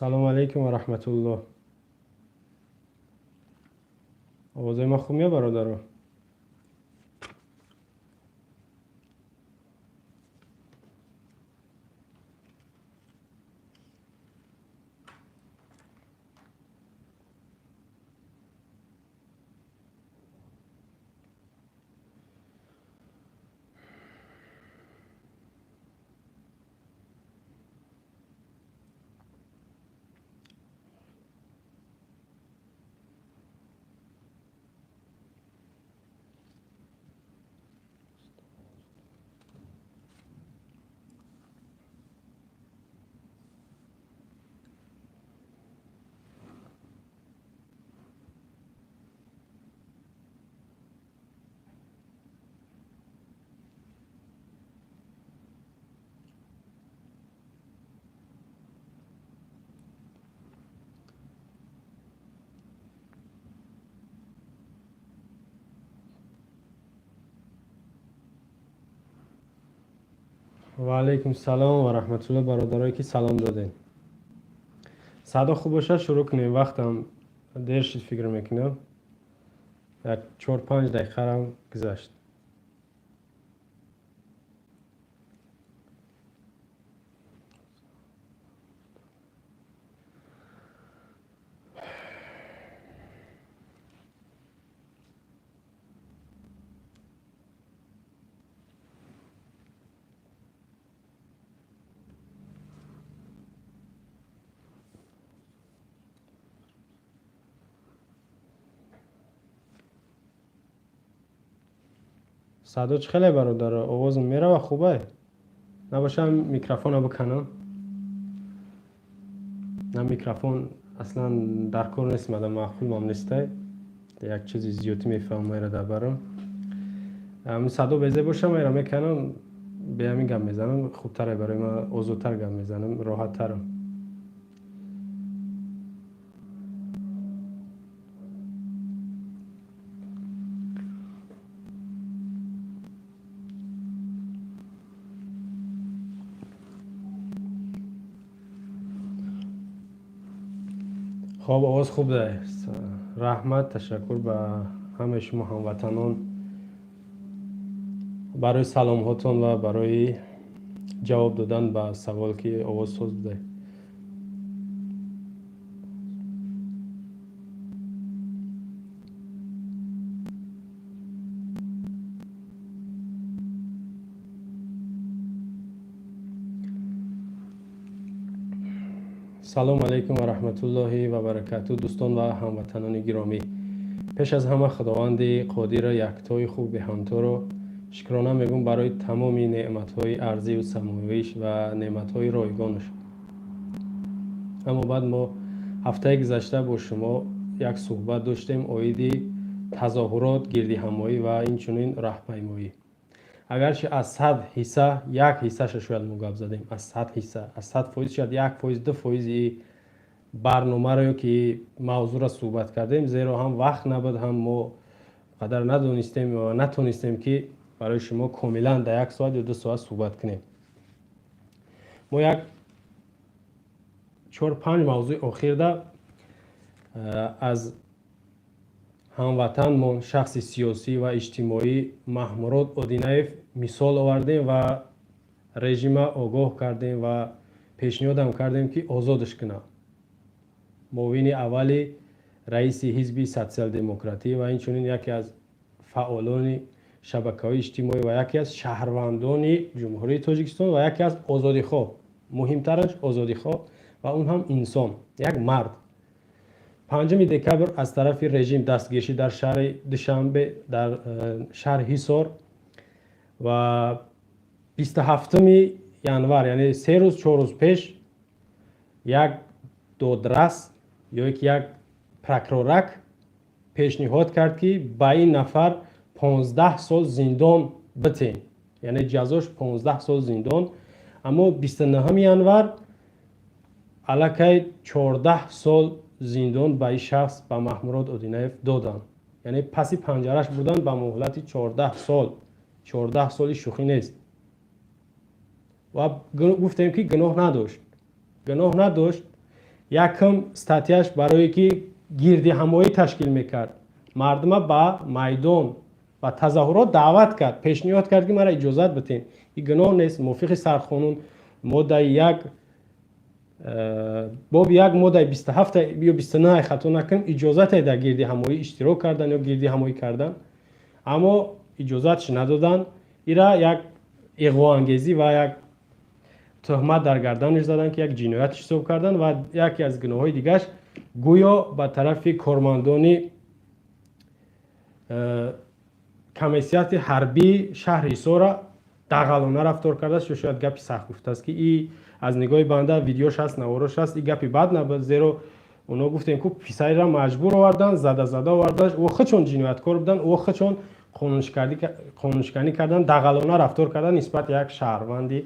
Салому алайкум ва раҳматуллоҳ. Овозои ман хуб меяд, бародаро? Ва алайкум салом ва раҳматуллоҳ, бародарое ки салом додем. Садо хуб бошад, шурӯъ кунем. Вақтам дер шуд, фикр мекунам, як 4-5 дақиқарам гузашт. Садо чӣ хеле, бародаро? Овозм мерава, хубай? Набошам, микрофона биканам? На, микрофон аслан дар кор нест, мада маъқулмам нестай, як чизи зиёдӣ мефаҳмам майра дар барам. Садо безе бошам, майра меканам, бе ҳамин гап мезанам, хубтаре барои ман, озодтар гап мезанам, роҳаттарам. Хоб, овоз хуб даст. Раҳмат, ташаккур ба ҳамаи шумо ҳамватанон барои саломҳотон ва барои ҷавоб додан ба савол, ки овоз соз будай. Салому алайкум ва раҳматуллоҳи ва баракату, дӯстон ва ҳамватанони гиромӣ. Пеш аз ҳама Худованди қодира, яктои хуб, беҳамторо шукрона мегӯм барои тамоми неъматҳои арзию самовиш ва неъматҳои ройгонаш. Аммо баъд мо ҳафтаи гузашта бо шумо як суҳбат доштем оиди тазоҳурот, гирдиҳамоӣ ва инчунин раҳпаймоӣ. Агарчи аз 100 ҳисса як ҳиссаша шояд мо гап задем, аз 100 ҳисса, аз 100%, шояд 1%, 2 фоизи барномаро ё ки мавзӯъро суҳбат кардем, зеро ҳам вақт набуд, ҳам мо қадар надонистем ва натонистем, ки барои шумо комилан дар як соат ё 2 соат суҳбат кунем. Мо як чор панҷ мавзӯи охирда аз ҳамватанмон, шахси сиёсӣ ва иҷтимоӣ Маҳмурод Одинаев мисол овардем ва режима огоҳ кардем ва пешниҳодам кардем, ки озодаш кунад. Муовини аввали раиси ҳизби Социал-демократӣ ва инчунин яке аз фаъолони шабакаҳои иҷтимоӣ ва яке аз шаҳрвандони Ҷумҳурии Тоҷикистон ва яке аз озодихоҳ, муҳимтараш озодихоҳ ва он ҳам инсон, як мард. 5 декабр аз тарафи режим дастгир шид дар шаҳри Душанбе, дар шаҳри Ҳисор, ва 27 январ, яъне 3 рӯз, 4 рӯз пеш, як додрас ё ки як прокурорак пешниҳод кард, ки ба ин нафар 15 сол зиндон битем, яъне ҷазош 15 сол зиндон. Аммо 29 январ аллакай 14 сол зиндон ба ин шахс, ба Маҳмурод Одинаев доданд, яъне паси панҷараш бурданд ба муҳлати 14 сол. 14 соли шӯхӣ нест. Ва гуфтем, ки гуноҳ надошт, гуноҳ надошт. Якум статьяш барое ки гирдиҳамоӣ ташкил мекард, мардума ба майдон, ба тазоҳурот даъват кард, пешниҳод кард, ки мара иҷозат битем. Ин гуноҳ нест. Мувофиқи сарқонун, моддаи 1, боби 1, моддаи 27 ё 29, хато накунем, иҷозате дар гирдиҳамоӣ иштирок кардан ё гирдиҳамоӣ кардан, аммо иҷозатш надоданд. Ира як иғвоангезӣ ва як тӯҳмат дар гарданаш заданд, ки як ҷиноят ҳисоб карданд. Ва яке аз гуноҳҳои дигараш, гӯё ба тарафи кормандони комиссияти ҳарбии шаҳри Ҳисора дағалона рафтор кардааст ё шояд гапи сахт гуфтааст, ки и аз нигоҳи банда, видеош ҳаст, наворош ҳаст, и гапи бад набуд, зеро оно гуфтем, ку писарира маҷбур овардан, зада зада овардан, ӯ худшон ҷинояткор буданд, ӯ худшон қонуншиканӣ кардан, дағалона рафтор кардан нисбат як шаҳрванди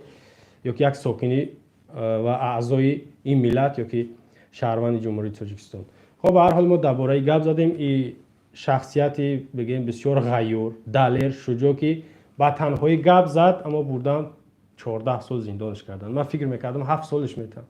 ё ки як сокини ва аъзои ин миллат ё ки шаҳрванди Ҷумҳурии Тоҷикистон. Хоб, ба ҳар ҳол, мо дар бораи гап задем. И шахсияти, бигем, бисёр ғайюр, далер, шуҷоъ, ки ба танҳоӣ гап зад, аммо бурдан, 14 сол зиндонаш карданд. Ман фикр мекардам, 7 солаш метам,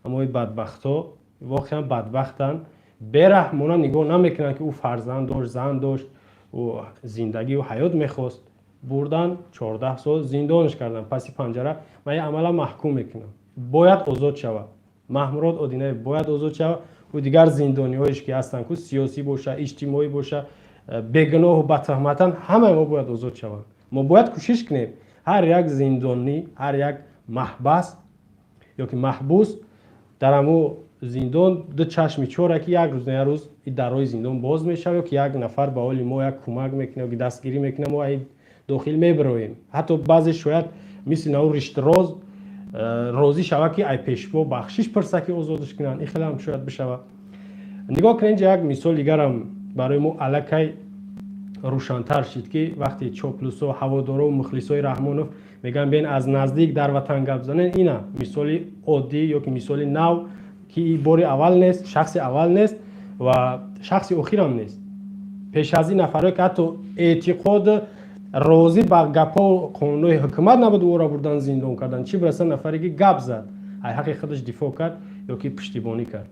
аммо и бадбахтҳо воқеан бадбахтанд, бераҳмона нигоҳ намекунанд, ки ӯ фарзанд дошт, зан дошт, ӯ зиндагию ҳаёт мехост. Бурдан, 14 сол зиндонаш карданд паси панҷара. Ман ин амала маҳкум мекунам. Бояд озод шавад Маҳмурод Одинаев, бояд озод шавад. Ӯ дигар зиндониҳоеш ки ҳастанд, ку сиёсӣ боша, иҷтимоӣ боша, бегуноҳу батаҳматан, ҳамаи мо бояд озод шаванд. Мо бояд кӯшиш кунем, ҳар як зиндонӣ, ҳар як маҳбас ё ки маҳбус дар ҳамо зиндон ду чашми чора, ки як рӯз на як рӯз и дарҳои зиндон боз мешавад ё ки як нафар ба ҳоли мо як кӯмак мекунад ё ки дастгирӣ мекунад, мо ай дохил мебироем. Ҳатто баъзе шояд мисли нав Риштроз розӣ шавад, ки ай пешво бахшиш пурса, ки озодаш кунанд. Ин хеле ҳам шояд бишавад. Нигоҳ кунед, инҷа як мисоли дигарам барои мо аллакай рӯшантар шид, ки вақте чоплусо, ҳаводоро, мухлисои Раҳмонов мегӯянд, бен аз наздик дар ватан гап занен, ина мисоли оддӣ ё ки мисоли нав, ки бори аввал нест, шахси аввал нест ва шахси охирам нест. Пеш аз ин нафарое ки ҳатто эътиқод, розӣ ба гапҳо, қонунҳои ҳукумат набуд, ӯро бурдан, зиндон кардан. Чӣ бираса нафаре ки гап зад, ай ҳаққи худаш дифоъ кард ё ки пуштибонӣ кард.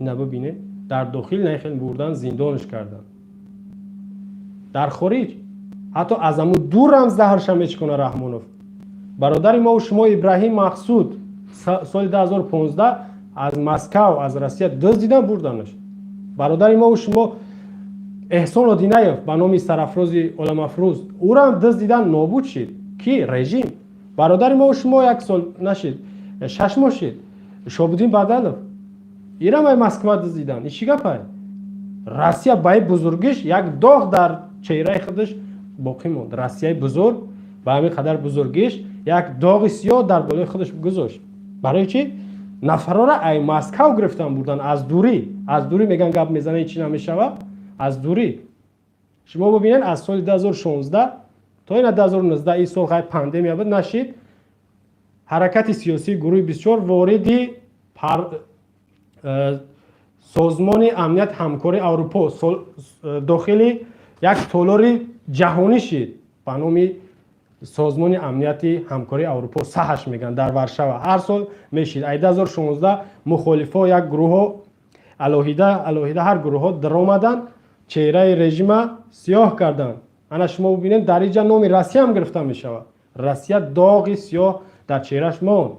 Ина бибинед, дар дохил нахел бурдан, зиндонаш кардан, дар хориҷ ҳатто аз ҳамун дурам заҳрша мечикона Раҳмонов. Бародари мову шумо Ибраҳим Мақсуд соли 2015 аз Москав, аз Россия дуздидан, бурданаш. Бародари мову шумо Эҳсон Одинаев ба номи Сарафрози Оламафрӯз, ӯрам дуздидан, нобуд шид. Ки режим. Бародари мову шумо, як сол нашид, 6 моҳ шид, Шобуддин Бадалов, ирам ай Москва дуздидан. Ин чӣ гапай? Россия ба ин бузургиш як доғ дар чеҳраи худаш боқӣ монд. Россияи бузург ба ҳамин қадар бузургиш як доғи сиёҳ дар болои худаш гузошт. Барои чӣ нафарора ай Москав гирифтан, бурдан аз дурӣ? Аз дурӣ меган, гап мезанад, чӣ намешавад аз дурӣ. Шумо бибинед, аз соли 2016 то ина 2019, ин сол хай пандемия буд, нашид, ҳаракати сиёсии гурӯҳи 24 вориди Созмони Амнияти Ҳамкории Аврупо, дохили як толори ҷаҳонӣ шид ба номи Созмони Амнияти Ҳамкории Аврупо, САҲаш мегӯянд, дар Варшава ҳар сол мешид. Ай 2016 мухолифҳо як гурӯҳҳо алоҳида алоҳида, ҳар гурӯҳҳо даромаданд, чеҳраи режима сиёҳ карданд. Ана шумо бибинед, дар инҷа номи Россияам гирифта мешавад. Россия доғи сиёҳ дар чеҳраш монд.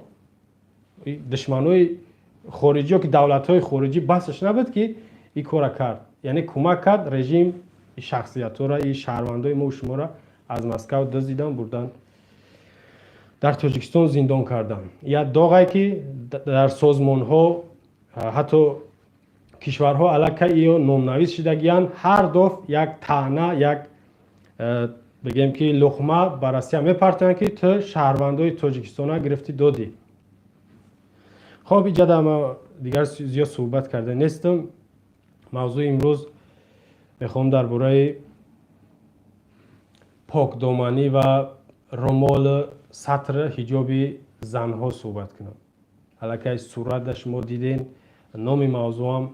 Душманои хориҷӣ ё ки давлатҳои хориҷӣ басаш набуд, ки ин кора кард, яъне кӯмак кард режим. Шахсиятҳоро, и шаҳрвандои мо шуморо аз Москав дуздидан, бурдан, дар Тоҷикистон зиндон кардан. Як доғае, ки дар созмонҳо, ҳатто кишварҳо аллакай иё номнавис шудагиянд. Ҳар дафъ як таъна, як бигем ки луқма ба Россия мепартоянд, ки ту шаҳрвандои Тоҷикистона гирифтӣ, додӣ. Хоб, иҷада ма дигар зиёд суҳбат карда нестам. Мавзӯи имрӯз мехоҳам дар бораи покдоманӣ ва румолу сатр, ҳиҷоби занҳо суҳбат кунам. Аллакай сурата шумо диден. Номи мавзӯам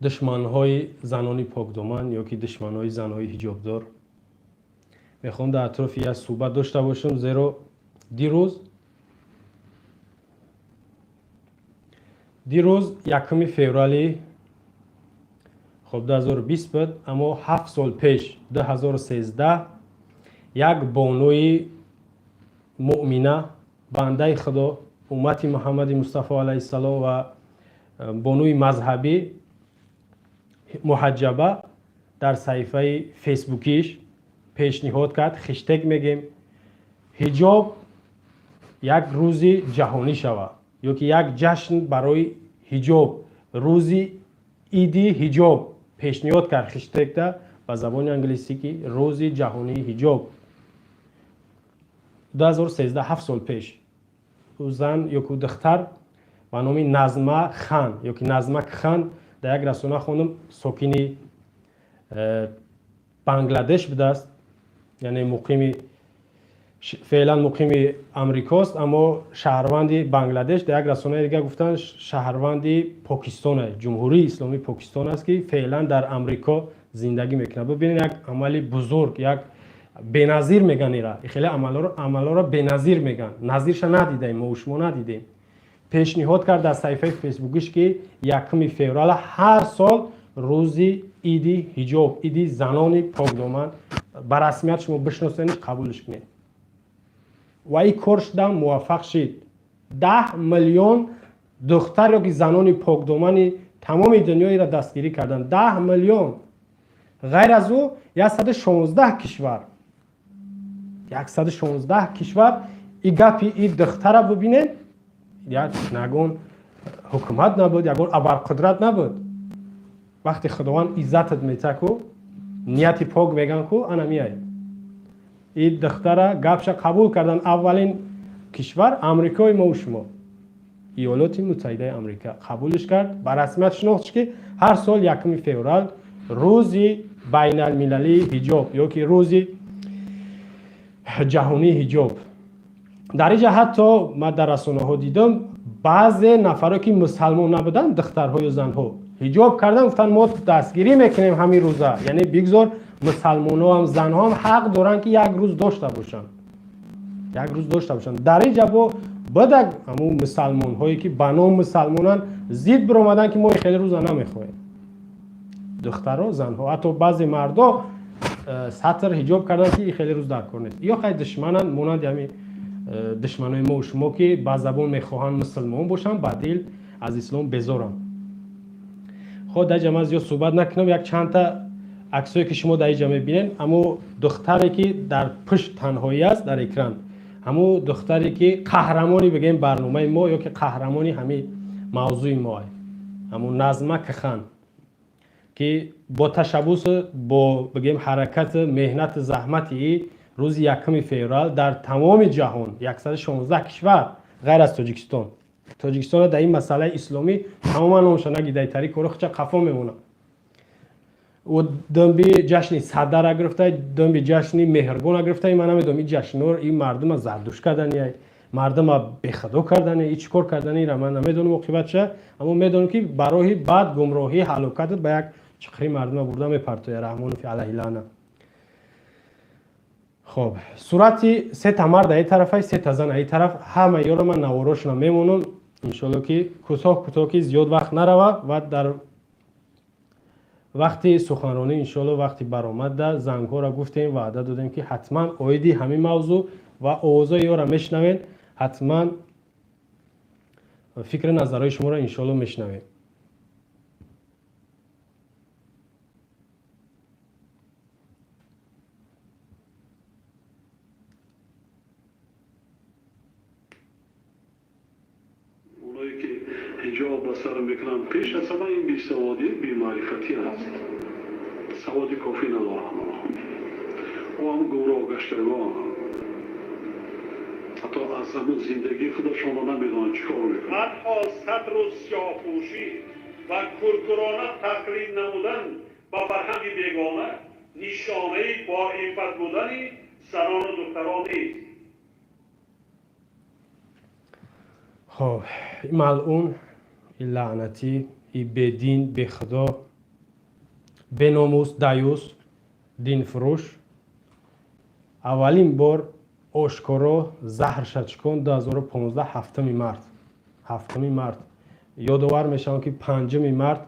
душманҳои занони покдоман ё ки душманҳои занҳои ҳиҷобдор. Мехоҳам дар атрофи як суҳбат дошта бошам, зеро дирӯз Дирӯз 1 феврали, хоб, 2020 буд, аммо 7 сол пеш, 2013, як бонуи муъмина, бандаи Худо, уммати Муҳаммади Мустафо алайҳиссалом ва бонуи мазҳабӣ, муҳаҷҷаба, дар саҳифаи фейсбукиш пешниҳод кард, хештег мегем, ҳиҷоб як рӯзи ҷаҳонӣ шавад ё ки як ҷашн барои ҳиҷоб, рӯзи иди ҳиҷоб пешниҳод кард хештегда ба забони англисӣ, ки рӯзи ҷаҳонии ҳиҷоб. 2013, 7 сол пеш, ӯ зан ё ки духтар ба номи Назма Хан ё ки Назмак Хан, дар як расона хондум, сокини Бангладеш будааст, яъне муқими, феълан муқими Амрикост, аммо шаҳрванди Бангладеш. Дар як расонаи дигар гуфтанд, шаҳрванди Покистон, Ҷумҳурии Исломии Покистон аст, ки феълан дар Амрико зиндагӣ мекунад. Бибинед, як амали бузург, як беназир меган ира, хеле амалҳоро беназир меган, назирша надидаем, мо шумо надидем. Пешниҳод кард дар саҳифаи фейсбукиш, ки 1 феврала ҳар сол рӯзи иди ҳиҷоб, иди занони покдоман ба расмият шумо бишносениш, қабулш кунед. Ва ин кор шудам муваффақ шид. 10 миллион духтар ё ки занони покдомани тамоми дунёиро дастгирӣ карданд. 10 миллион. Ғайр аз ӯ 116 кишвар, 116 кишвар. И гапи и духтара бибинед, як нагон ҳукумат набуд, ягон абарқудрат набуд. Вақте Худованд иззатат мета ку, нияти пок меган ку, ана миай. И духтара гапша қабул кардан. Аввалин кишвар Амрикои мову шумо, Иёлоти Муттаҳидаи Амрика, қабулш кард, ба расмият шинохт, ки ҳар сол 1 феврал рӯзи байналмилалии ҳиҷоб ё ки рӯзи ҷаҳонии ҳиҷоб. Дар инҷа ҳатто ман дар расонаҳо дидам, баъзе нафаро, ки мусалмон набуданд, духтарҳо ё занҳо ҳиҷоб кардан, гуфтанд, мо дастгирӣ мекунем ҳамин рӯза, яъне бигзор мусалмонҳоам, занҳоам ҳақ доранд, ки як рӯз дошта бошанд, як рӯз дошта бошанд. Дар инҷа бо бадак ҳамун мусалмонҳое, ки ба ном мусалмонанд, зид биромаданд, ки мо хеле рӯза намехоҳем. Духтаро, занҳо, ҳатто баъзе мардо сатр ҳиҷоб карданд, ки хеле рӯз дар кор нест. Ё хай душмананд, монанди ҳамин душманои мо шумо, ки ба забон мехоҳанд мусулмон бошанд, ба дил аз ислом безоранд. Хо, дар ҷа ман зиёд суҳбат накунам. Як чандта аксое, ки шумо дар инҷа мебинед, ҳамо духтаре, ки дар пушт танҳоӣ аст дар экран, ҳамо духтаре, ки қаҳрамони, бигем, барномаи мо ё ки қаҳрамони ҳамин мавзӯи мо, ҳамо Назма Кхан, ки бо ташаббус, бо, бигем, ҳаракати, меҳнати, заҳмати и рӯзи 1 феврал дар тамоми ҷаҳон, 116 кишвар ғайр аз Тоҷикистон. Тоҷикистона дар ин масъалаи исломӣ тамоман номша нагидаи, тари коро хича қафо мемонад. Ӯ дунби ҷашни Садара гирифта, дунби ҷашни Меҳргона гирифта. Ман намедонам, ин ҷашнҳоро ин мардума зардуш кардани, мардума бехудо кардани, и чӣ кор карданиро ман намедонам оқибатша, аммо медонам, ки ба роҳи бад, гумроҳӣ, ҳалокат, ба як чиқри мардума бурда мепартоя Раҳмонофи алайҳи. Хоб, сурати сета мард аи тарафай, сета зан аи тараф. Ҳама ёро ман наворошона мемонам, иншолло, ки кӯтоҳ кӯтоҳ, ки зиёд вақт нарава. Ва дар вақти суханронӣ, иншолло, вақти баромадда зангҳоро гуфтем, ваъда додем, ки ҳатман оиди ҳамин мавзӯъ ва овозои ёро мешунавем, ҳатман фикри назарҳои шуморо, иншолло, мешунавем. Оное, ки ҳиҷоб ба сар мекунанд, пеш аз ҳама ин бесаводӣ, бемаърифатӣ аст, саводи кофӣ надоранд онҳо. Ҳам гумроҳ гаштагон, ҳатто аз ҳамун зиндагии худашонро намедонанд, чӣ кор мекунанд. Ҳарҳол сатру сиёҳпӯшӣ ва куркурона тақлид намудан ба фарҳанги бегона нишонаи боиффат будани занону духтарон нест. Хоб, ин малъун, ин лаънатӣ, и бедин, бехудо, беномус, даюс, динфурӯш аввалин бор ошкоро заҳр шачкон 2015, 7 март, 7 март. Ёдовар мешавам, ки 5 март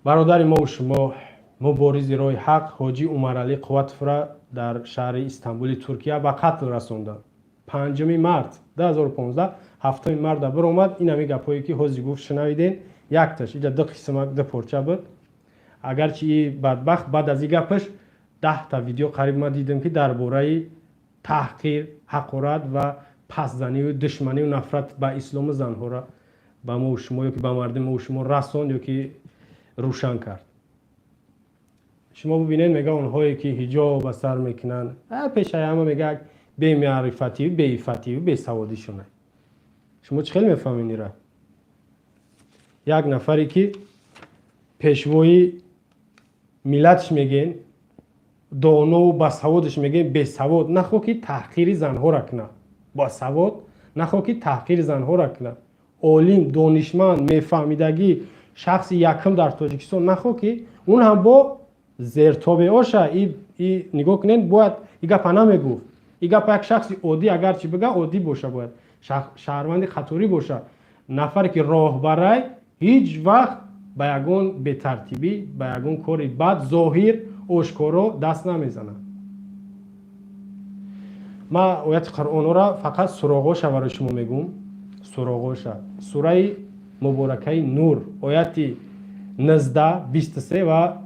бародари мову шумо, муборизи роҳи ҳақ, ҳоҷӣ Умаралӣ Қувватовра дар шаҳри Истанбули Туркия ба қатл расонданд. 5 март 2015, 7 марта биромад. Ин ҳами гапҳое, ки ҳозир гуфт, шунавидем, якташ иҷа ду қисмак, ду порча буд. Агарчи и бадбахт баъд аз ин гапаш 10-та видео қариб ман дидам, ки дар бораи таҳқир, ҳақорат ва пастзанию душманию нафрат ба ислому занҳоро ба мову шумо ё ки ба мардуми мову шумо расон ё ки рӯшан кард. Шумо бубинед, мега, онҳое ки ҳиҷоб ба сар мекунанд, пешаи ҳама, мега, бемаърифатию беиффатию бесаводишона. Шумо чӣ хел мефаҳмед ира? Як нафаре, ки пешвои миллатш мегӯен, донову басаводаш мегӯен, бесавод нахо ки таҳқири занҳоро кунад, босавод нахо ки таҳқири занҳоро кунад, олим, донишманд, мефаҳмидагӣ, шахси якум дар Тоҷикистон нахо ки он ҳам бо зертобеоша. Нигоҳ кунед, бояд и гапа намегуфт. И гапа як шахси оддӣ агарчи бига, оддӣ боша, бояд шаҳрванди қаторӣ боша. Нафаре ки роҳбарай, ҳеҷ вақт ба ягон бетартибӣ, ба ягон кори бад зоҳир ошкоро даст намезанад. Ман ояти Қуръонора фақат суроғоша барои шумо мегӯм, суроғоша. Сураи муборакаи Нур, ояти 19, 23 ва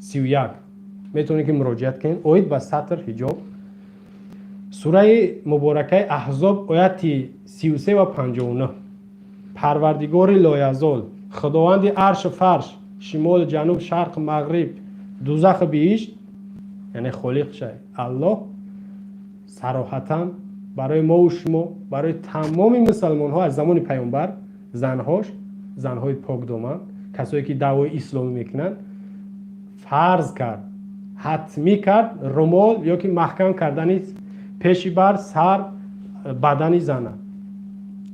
31 метавонед ки муроҷиат кунед, оид ба сатр, ҳиҷоб. Сураи муборакаи Аҳзоб, ояти 33 ва 59. Парвардигори лоязол, Худованди аршу фарш, шимолу ҷануб, шарқу мағриб, дузаху биҳишт, яъне холиқшай Аллоҳ, сароҳатан барои мову шумо, барои тамоми мусалмонҳо аз замони паёмбар, занҳош, занҳои покдоман, касое ки даъвои исломӣ мекунанд, фарз кард, ҳатмӣ кард румол ё ки маҳкам кардани пеши бар сар, бадани зана.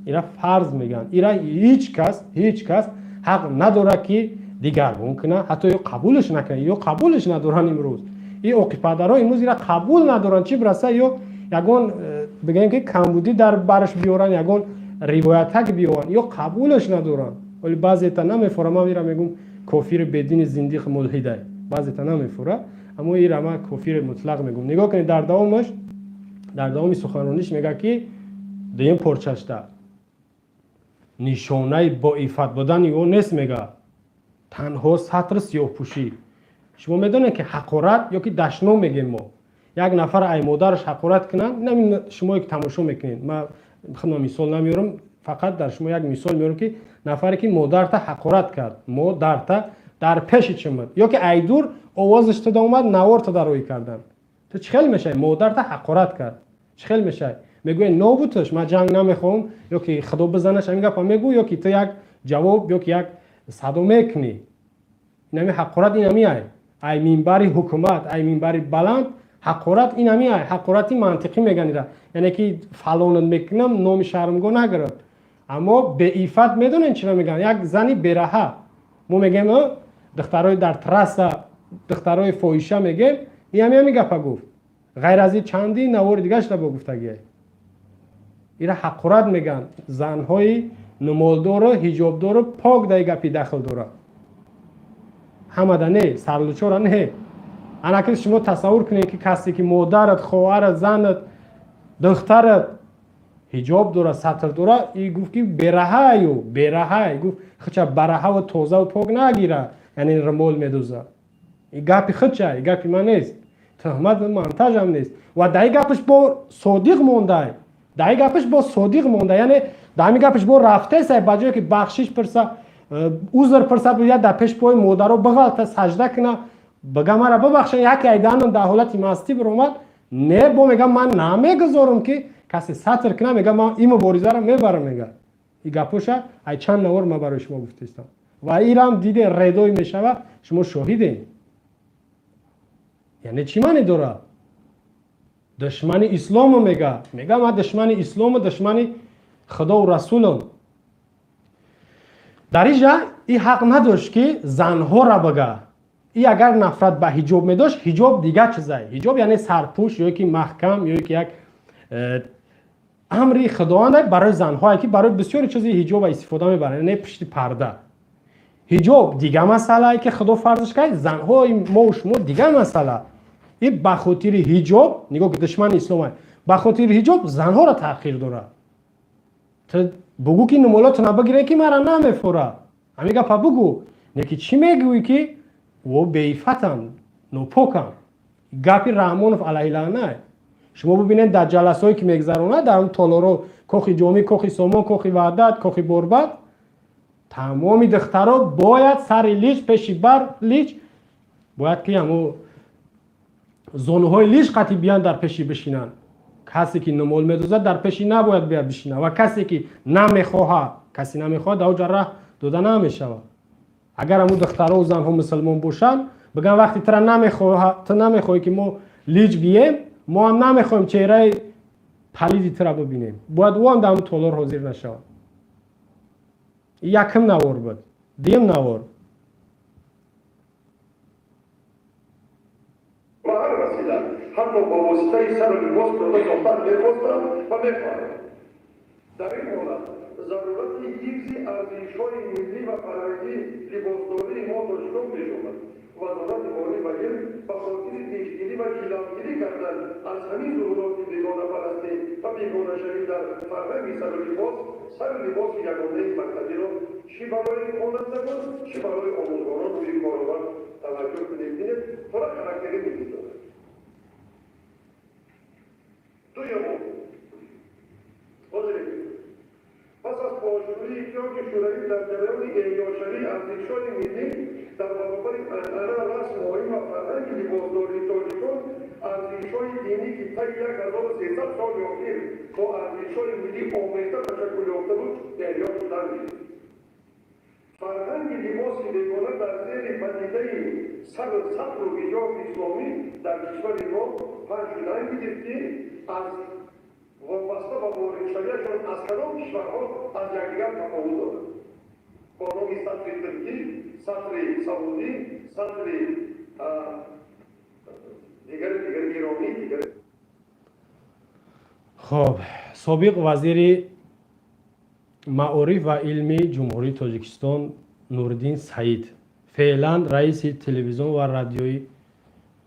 Ира фарз мегӯянд. Ира ҳеҷ кас, ҳеҷ кас ҳақ надорад, ки дигаргун кунад, ҳатто ё қабулш накунад, ё қабулш надоранд. Имрӯз и оқипадарҳо имрӯз ира қабул надоранд, чӣ бираса ё ягон бигӯем, ки камбудӣ дар бараш биёранд, ягон ривоятак биёранд, ё қабулаш надоранд. Вале баъзета намефора. Ман ира мегӯм кофири, бедини, зиндиқ, мулҳидай. Баъзета намефора, аммо ира ман кофири мутлақ мегӯм. Нигоҳ кунед, дар давомаш, дар давоми суханрониш мегӯяд, ки дуюм порчашта нишонаи боиффат будани ӯ нест, мега, танҳо сатр, сиёҳпӯшӣ. Шумо медонед, ки ҳақорат ё ки дашном мегем мо, як нафар ай модараш ҳақорат кунанд, шумое ки тамошо мекунед, ман худма мисол намеёрам, фақат дар шумо як мисол меёрам, ки нафаре ки модарта ҳақорат кард, модарта дар пеши чимад ё ки айдур овозаш туда омад, наворта дароӣ кардан, ту чӣ хел мешавӣ? Модарта ҳақорат кард, чӣ хел мешавӣ? Мегӯяй, нобуташ, ман ҷанг намехоҳам, ё ки худо бизанаш, ҳамин гапа мегӯ, ё ки ту як ҷавоб ё ки як садо мекунӣ? Инами ҳақорат, инами ай минбари ҳукумат, ай минбари баланд ҳақорат, инами ай ҳақорати мантиқӣ меган ира, яъне ки фалонат мекунам, номи шармгоҳ нагирад. Аммо беиффат медонем чиро мегӯянд? Як зани бераҳа мо мегӯем, духтарои дар трасса, духтарои фоҳиша мегӯем. Ин ҳами гапа гуфт. Ғайр аз ин чанди навори дигарашда бо гуфтагие. Ира ҳақорат мегӯянд. Занҳои нумолдору ҳиҷобдору пок дар гапи дахл дорад, ҳамада не, сарлучора не. Анаки шумо тасаввур кунед, ки касе ки модарат, хоҳарат, занат, духтарат ҳиҷоб дорад, сатр дорад, и гуфт, ки бераҳаю бераҳай, гуфт, хича бараҳаву тозаву пок нагира, яъне румол медузад. И гапи хича, и гапи ман нест, туҳмат монтажам нест. Ва дар и гапаш бо содиқ мондай, дар и гапаш бо содиқ монда, яъне дар ҳамин гапаш бо рафтесай. Ба ҷое ки бахшиш пирса, узр пирса, бияд дар пеш пои модаро биғалта, сажда куна, бига, мара бибахшен, яке айданам дар ҳолати мастӣ биромад, не, бо мега, ман намегузорам, ки касе сатр куна. Мега, ман ин муборизаро мебарам. Мега, и гапоша ай чанд навор ман барои шумо гуфтаистам ва ирам диде, редой мешава, шумо шоҳидем. Яъне чӣ маъне дорад? Душмани ислому мега, ман душмани ислому, душмани Худову расулам. Дар ин ҷа и ҳақ надошт, ки занҳоро бага. И агар нафрат ба ҳиҷоб медошт, ҳиҷоб дигар чизай. Ҳиҷоб яъне сарпӯш ё ки маҳкам, ё ки як Амри Худованд барои занҳое, ки барои бисёри чизи ҳиҷоба истифода мебаранд, не пушти парда. Ҳиҷоб дига масъалае, ки Худо фарзш кард, занҳои мову шумо дига масъала. И ба хотири ҳиҷоб, нигоҳ, ки душмани ислом, ба хотири ҳиҷоб занҳоро таъхир дорад. Ту бугӯ, ки нумолотона бигире, ки мара намефора, ҳамин гапа бугӯ. Не ки чӣ мегӯӣ, ки о беифатанд, нопоканд. Гапи Раҳмонов алайҳилаъна. Шумо бибинед, дар ҷаласҳое, ки мегузаронад дар он толоро, Кохи Ҷомӣ, Кохи Сомон, Кохи Ваҳдат, Кохи Борбад, тамоми духтаро бояд сари лич, пеши бар лич бояд, ки ҳамо зонуҳои лич қатӣ биян, дар пеши бишинанд. Касе ки нумол медозад, дар пеши набояд бия бишинад ва касе ки намехоҳад, касе намехоҳад, дар оҷа раҳ дода намешавад. Агар ҳамун духтарову занҳо мусулмон бошанд, бигӯянд: вақте тра намехоҳа, ту намехоҳӣ, ки мо лич бием, мо ҳам намехоҳем чеҳраи палиди тура бибинем, бояд ӯ ҳам дар ҳамун толор ҳозир нашавад. Якм навор буд, дуюм навор. Ба ҳар васила, ҳатто бо воситаи сару либос дода сохтан мехостанд ва мехоҳанд. Дар ин ҳолат зарурати ҳифзи арзишҳои миллӣ ва фарҳангӣ, либосдории мо тоҷикон мешавад. Вазорати маориф ва илм ба хотири пешгирӣ ва ҷилавгирӣ кардан аз ҳамин зуҳуроти бегонапарастӣ ва бегонашавӣ дар фарҳанги сару либос, сару либоси ягонаи мактабиро чӣ барои хонандагон, чӣ барои омӯзгорон рӯи кор овард. Таваҷҷӯҳ кунед, бинед, пурра характери миллӣ дорад. Дуюм, ҳозирин, пас аз пошшӯии Иттиҳоди Шӯравӣ, дар ҷараёни эҳёшавии арзишҳои миллӣ, дар баробари анъана, расму оин ва фарҳанги либосдории тоҷикон, арзишҳои динӣ, ки таи 1300 соли охир бо арзишҳои миллӣ омехта ташаккул ёфта буд, эҳё шудан гирифт. Фарҳанги либоси бегона дар зери падидаи сатру ҳиҷоби исломӣ дар кишвари мо паҳн шудан гирифт, ки аз вобаста ба воридшавиашон аз кадом кишварҳо аз якдигар тафовут дорад, бо номи сатри туркӣ, сатри саудӣ, сатри дигари дигари, эронӣ, дигари. Хоб, собиқ вазири маориф ва илми Ҷумҳурии Тоҷикистон Нуриддин Саид, феълан раиси Телевизион ва радиои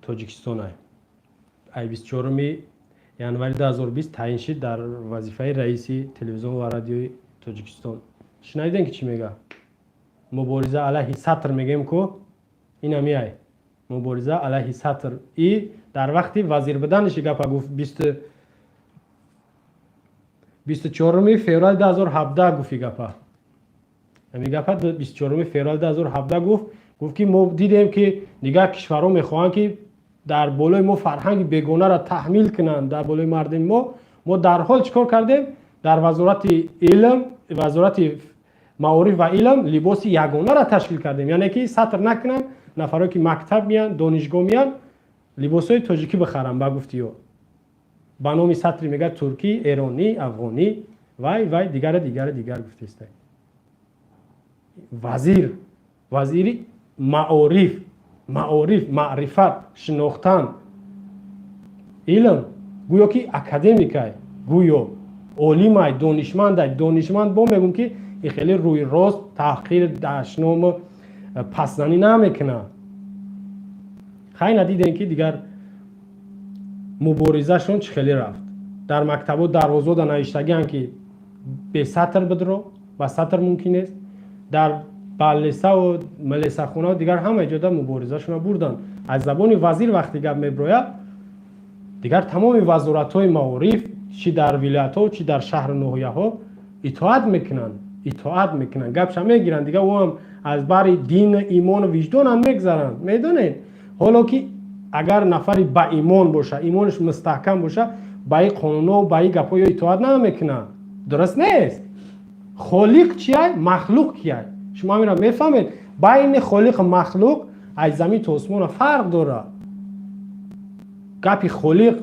Тоҷикистон, ай 24 январи 2020 таъин шид дар вазифаи раиси Телевизион ва радиои Тоҷикистон. Шунавидем, ки чӣ мега. Мубориза алайҳи сатр мегӯем ку, инами ай мубориза алайҳи сатр и дар вақти вазир буданаши гапа гуфт. 24 феврали 2017 гуфт и гапа. Ами гапа 24 феврали 2017 гуфт. Гуфт, ки мо дидем, ки дигар кишварҳо мехоҳанд, ки дар болои мо фарҳанги бегонаро таҳмил кунанд, дар болои мардуми мо. Мо дарҳол чӣ кор кардем? Дар Вазорати илм, Вазорати маориф ва илм либоси ягонаро ташкил кардем, яъне ки сатр накунанд нафарое, ки мактаб меянд, донишгоҳ меянд, либосҳои тоҷикӣ бихаранд. Ба гуфти ё ба номи сатри, мега, туркӣ, эронӣ, афғонӣ, вай вай, дигаре, дигаре, дигар гуфтеста. Вазир, вазири маориф. Маориф, маърифат, шинохтан, илм. Гӯё ки академикай, гӯё олимай, донишмандай. Донишманд бо мегӯм, ки ин хеле рӯи рост таҳқир, дашному пасзанӣ намекунад. Хай, надидем, ки дигар муборизашон чӣ хеле рафт. Дар мактабо дарвозода навиштагиам, ки бесатр бидро, ба сатр мумкин нест. Дар баллесаву милисахонаву дигар ҳама ҷода муборизашонро бурданд. Аз забони вазир вақте гап меброяд, дигар тамоми вазоратҳои маориф, чӣ дар вилоятҳо, чӣ дар шаҳру ноҳияҳо, итоат мекунанд, итоат мекунанд, гапша мегиранд. Дигар ӯ ҳам аз бари дину имону виҷдонам мегзаранд. Медонед, ҳоло ки агар нафари ба имон боша, имонаш мустаҳкам боша, ба ин қонунҳо, ба ин гапҳо ё итоат намекунанд. Дуруст нест. Холиқ чиай, махлуқ кияй? Шумо ҳаминро мефаҳмед? Байни холиқу махлуқ аз замин то осмона фарқ дорад. Гапи холиқ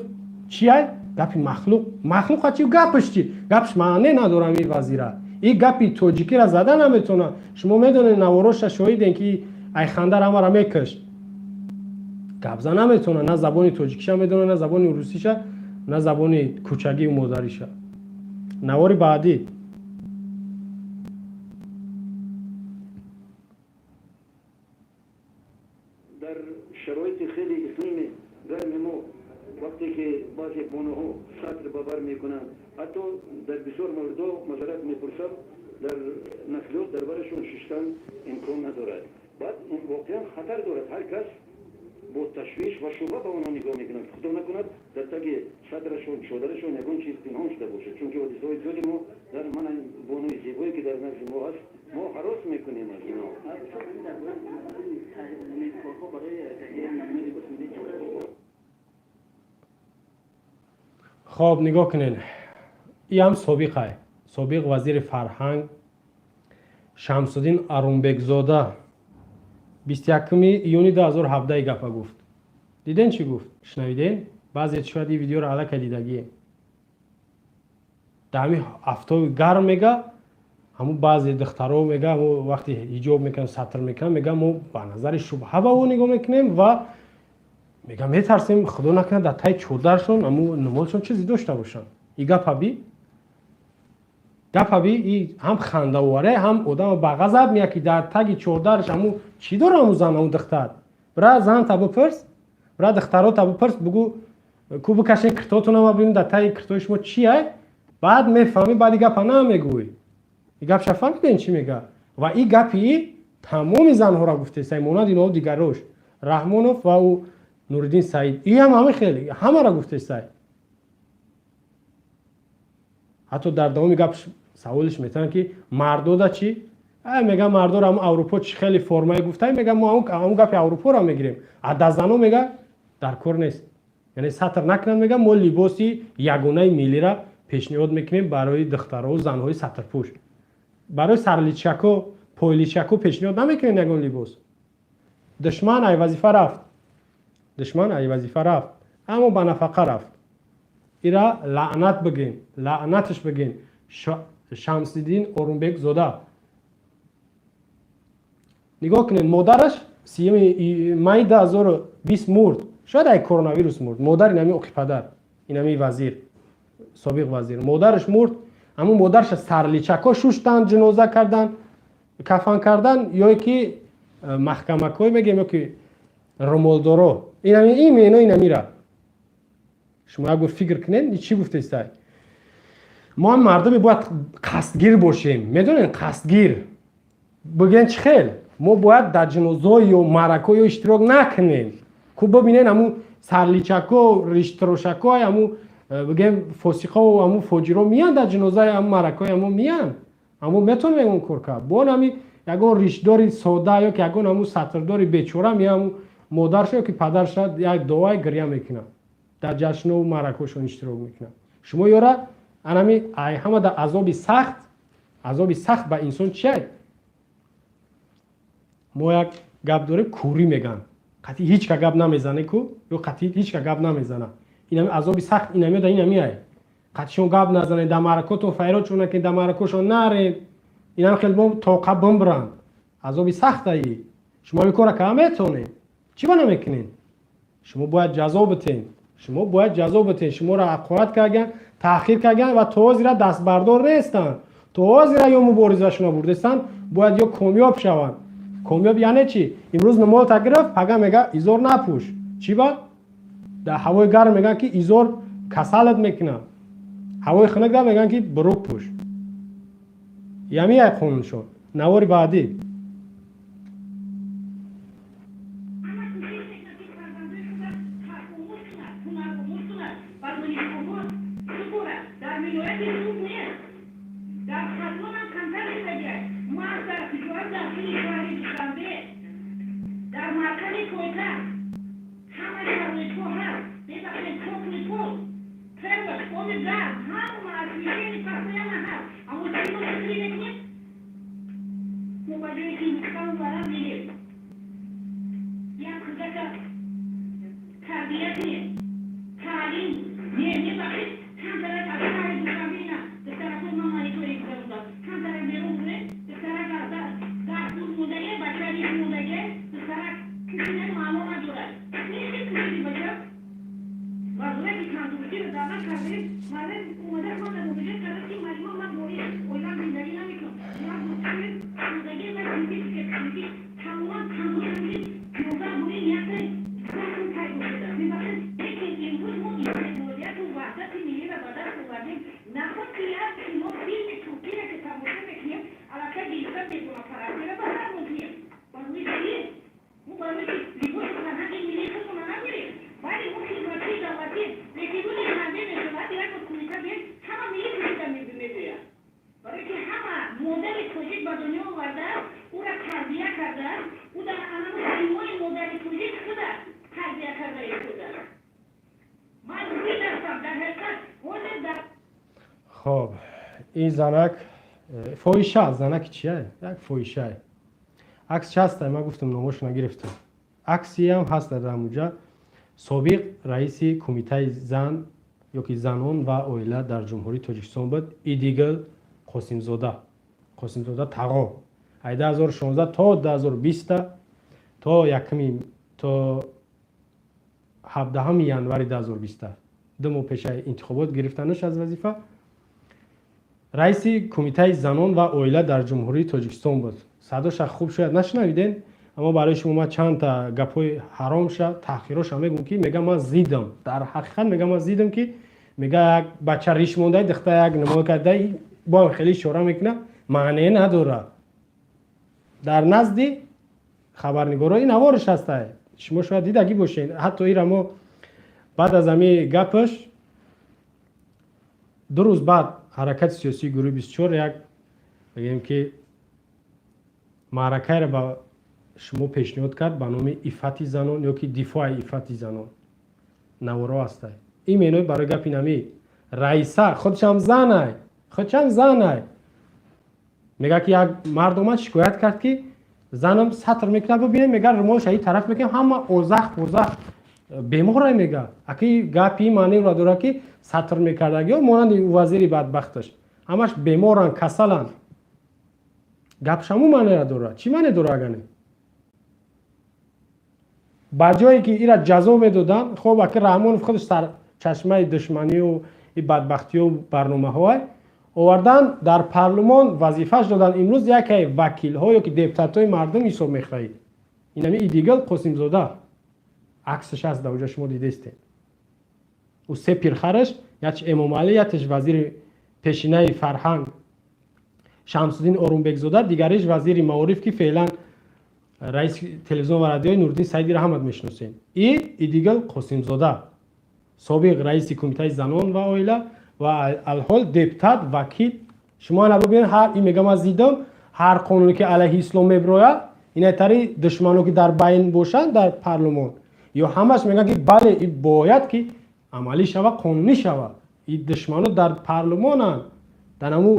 чиай, гапи махлуқ, махлуқа чи, гапаш чи? Гапаш маъне надорам. Ин вазира ин гапи тоҷикиро зада наметавонад. Шумо медонед, навороша шоҳидем, ки айхандар ҳамаро мекушт. Гап за наметавонад, на забони тоҷикиша медонад, на забони русиша, на забони кӯчагию модариша. Навори баъдӣ. Дар шароити хеле иқлими гарми мо вақте ки баъзе бонуҳо сатр ба бар мекунанд, ҳатто дар бисёр мавридҳо мазарат мепурсам, дар нақлиёт дар барашон шиштан имкон надорад. Баъд воқеан хатар дорад. Ҳар кас бо ташвиш ва шубҳа ба онҳо нигоҳ мекунад, худо накунад дар таги сатрашон, чодарашон ягон чиз пинҳон шуда бошад. Чунки ҳодисаҳои зиёди мо дар мана бонуи зебое ки дар назди мо ҳаст, мо ҳарос мекунем аз ино. Хоб, нигоҳ кунед, иам собиқай, собиқ вазири фарҳанг Шамсуддин Арунбекзода 21 июни 2017 гапа гуфт. Диден чӣ гуфт? Шунавиден? Баъзе шояд ин видеоро аллакай дидагие. Дар ҳамин афтоби гарм мега, ҳамун баъзе духтаро мега, ҳамун вақте ҳиҷоб мекунанд, сатр мекунанд, мега мо ба назари шубҳа ба ӯ нигоҳ мекунем ва мега метарсем, худо накунад дар таи чодаршон ҳамун нумолшон чизе дошта бошанд. И гапа би? Гапа би, и ҳам хандаоваре, ҳам одама ба ғазаб меяд, ки дар таги чодарш ҳамун чӣ дора ҳамун зан, ҳамун духтар. Бира занта бипурс, бира духтарота бипурс, бугӯ ку бикашен киртотона ма бибинем дар таги киртои шумо чи ай, баъд мефаҳмӣ, баъд и гапа намегӯй. И гапша фаҳмиден чӣ мега? Ва и гапи и тамоми занҳоро гуфтесай, монанд иноҳо дигарош, Раҳмонов ва ӯ Нуриддин Саид, иам ҳама хеле ҳамаро гуфтесай. Ҳатто дар давоми гап саволиш метавонанд, ки мардода чӣ? Ай мега мардоро ҳамун Аврупо чӣ хеле формае гуфтай, мега мо ҳамун гапи Аврупоро мегирем, а дар зано мега дар кор нест, яъне сатр накунанд, мега мо либоси ягонаи миллиро пешниҳод мекунем барои духтарову занҳои сатрпӯш. Барои сарличако, пойличако пешниҳод намекунем ягон либос. Душман ай вазифа рафт, душман ай вазифа рафт, аммо ба нафақа рафт. Ира лаънат бигин, лаънаташ бигин, Шамсиддин Орунбекзода. Нигоҳ кунед, модараш 3 майи 2020 мурд, шояд ай коронавирус мурд. Модар инами оқипадар, инами вазир, собиқ вазир, модараш мурд. Ҳамун модараша сарличако шуштанд, ҷиноза кардан, кафан кардан, ё ки маҳкамакҳое мегӯем, ё ки румолдоро. Инами ин меъно инамира шумо як бор фикр кунед, чӣ гуфтестай. Мо ҳам мардуме бояд қасдгир бошем, медонед, қасдгир бигӯен чӣ хел мо бояд дар ҷинозо ё маърако ё иштирок накунем. Ку бибинен, ҳамун сарличако, риштрошако, ҳамун бигӯем фосиқову ҳамун фоҷиро миянд дар ҷинозаи ҳамун маъракои ҳамун миянд, ҳамун метавонем ягон кор кард. Бо он ҳами ягон ришдори сода ё ки ягон ҳамун сатрдори бечора меяд, ҳамун модарша ё ки падарша як дуои гиря мекунад, дар ҷашнову маъракошон иштирок мекунад. Шумо ёра анами ай ҳама дар азоби сахт, азоби сахт ба инсон чиай? Мо як гап дорем, кӯрӣ меган, қатъи ҳеч ка гап намезане ку, ё қатъи ҳеч ка гап намезана. Инами азоби сахт инами да инами ай қатъишон гап назанед, дар маъракотон файродшон накунед, дар маъракошон наред, инам хел бо тоқа бимбиранд. Азоби сахт аи. Шумо ҳамин кора кара метавонед, чӣ ба намекунед? Шумо бояд ҷазо битен, шумо бояд ҷазо битен. Шуморо ҳақорат кардан, таъхир кардан ва то ҳозира дастбардор нестанд, то ҳозира ё муборизашонро бурдестанд, бояд ё комёб шаванд. Комёб яъне чӣ? Имрӯз нумолта гирифт, пага мега изор напӯш. Чӣ ба? Дар ҳавои гарм мегӯянд, ки изор касалат мекунад, ҳавои хунук да мегӯянд, ки бурук пӯш. Ями як қонуншон. Навори баъдӣ. овардем. Наход ки як кино, филми туркире ки тамошо мекунем, аллакай гирифта бегонапарастиро ба сар мекунем. Барои чӣ? Мо барои ки либоси фарҳанги миллии худмона надорем. Бале, мо хизматчии давлатем, лекин рӯзи шанбе мешавад, як бор кумита бен, ҳама миллӣ пӯшида мебиёяд. Барои ки ҳама модари тоҷик ба дунё овардааст, ӯра тарбия кардааст, ӯ дар анамо симои модари тоҷик худа тарбия карда истодааст. Ман зид ҳастам дар ҳақиқат ҳозир дар Хоб, ин занак фоҳиша, занаки чия? Як фоҳишае. Аксш ҳаста, ман гуфтам, номошо нагирифтам. Аксиам ҳаст дар ҳамуҷа. Собиқ раиси кумитаи зан ёки занон ва оила дар Ҷумҳурии Тоҷикистон буд, Идигил Қосимзода, Қосимзода Тағо. Ай 2016 то 2020, то якми, то 17 январи 2020, 2 моҳ пешаи интихобот гирифтанаш аз вазифа, раиси кумитаи занон ва оила дар Ҷумҳурии Тоҷикистон буд. Садоша хуб шояд нашунавиден, аммо барои шумо ман чандта гапҳои ҳаромша, таҳқироша мегӯм, ки мега ман зидам. Дар ҳақиқат мега ман зидам, ки мега як бача риш монда, дихта як нимо карда, боам хеле ишора мекуна, маъне надорад. Дар назди хабарнигоро ин авориш ҳаста, шумо шояд дидагӣ бошед. Ҳатто ира мо баъд аз ҳами гапаш 2 рӯз баъд ҳаракати сиёсии гурӯҳи 24 як, бигем ки, маъракаеро ба шумо пешниҳод кард ба номи иффати занон ё ки дифои иффати занон. Наворо ҳастай. Ин менои барои гапи нами раиса худшам занай, худшам занай. Мега ки як мард омад, шикоят кард, ки занам сатр мекунад, бибинем, мега, румолша и тараф мекунем, ҳама озах позах беморай. Мега, аки гапи маънеро дорад, ки сатр мекардагиё монанди вазири бадбахташ ҳамаш беморанд, касаланд. Гапшаму маънеро дорад. Чӣ маъне дорад, агане ба ҷое ки ира ҷазо медоданд? Хоб, аки Раҳмонов худаш сарчашмаи душманию и бадбахтиё барномаҳое овардан, дар парлумон вазифаш доданд. Имрӯз яке вакилҳо ё ки депутатҳои мардум ҳисоб мехоҳед. Инами Идигал Қосимзода, аксаш аст дар оҷа, шумо дидестед. Ӯ се пирхараш, яч Эмомалӣ, ятеш вазири пешинаи фарҳанг Шамсуддин Орумбекзода, дигариш вазири маориф, ки феълан раиси телевизион ва радиои, Нуриддин Саидиро ҳамат мешиносем, и Идигал Қосимзода, собиқ раиси кумитаи занон ва оила ва алҳол депутат, вакил. Шумо ана бибинед, ҳар ин мега ман зидам ҳар қонуне ки алайҳи ислом мебирояд. Инайтари душмано ки дар байн бошанд дар парлумон, ё ҳамаш мегӯянд, ки бале, и бояд ки амалӣ шава, қонунӣ шава. И душмано дар парлумонанд, дар ҳаму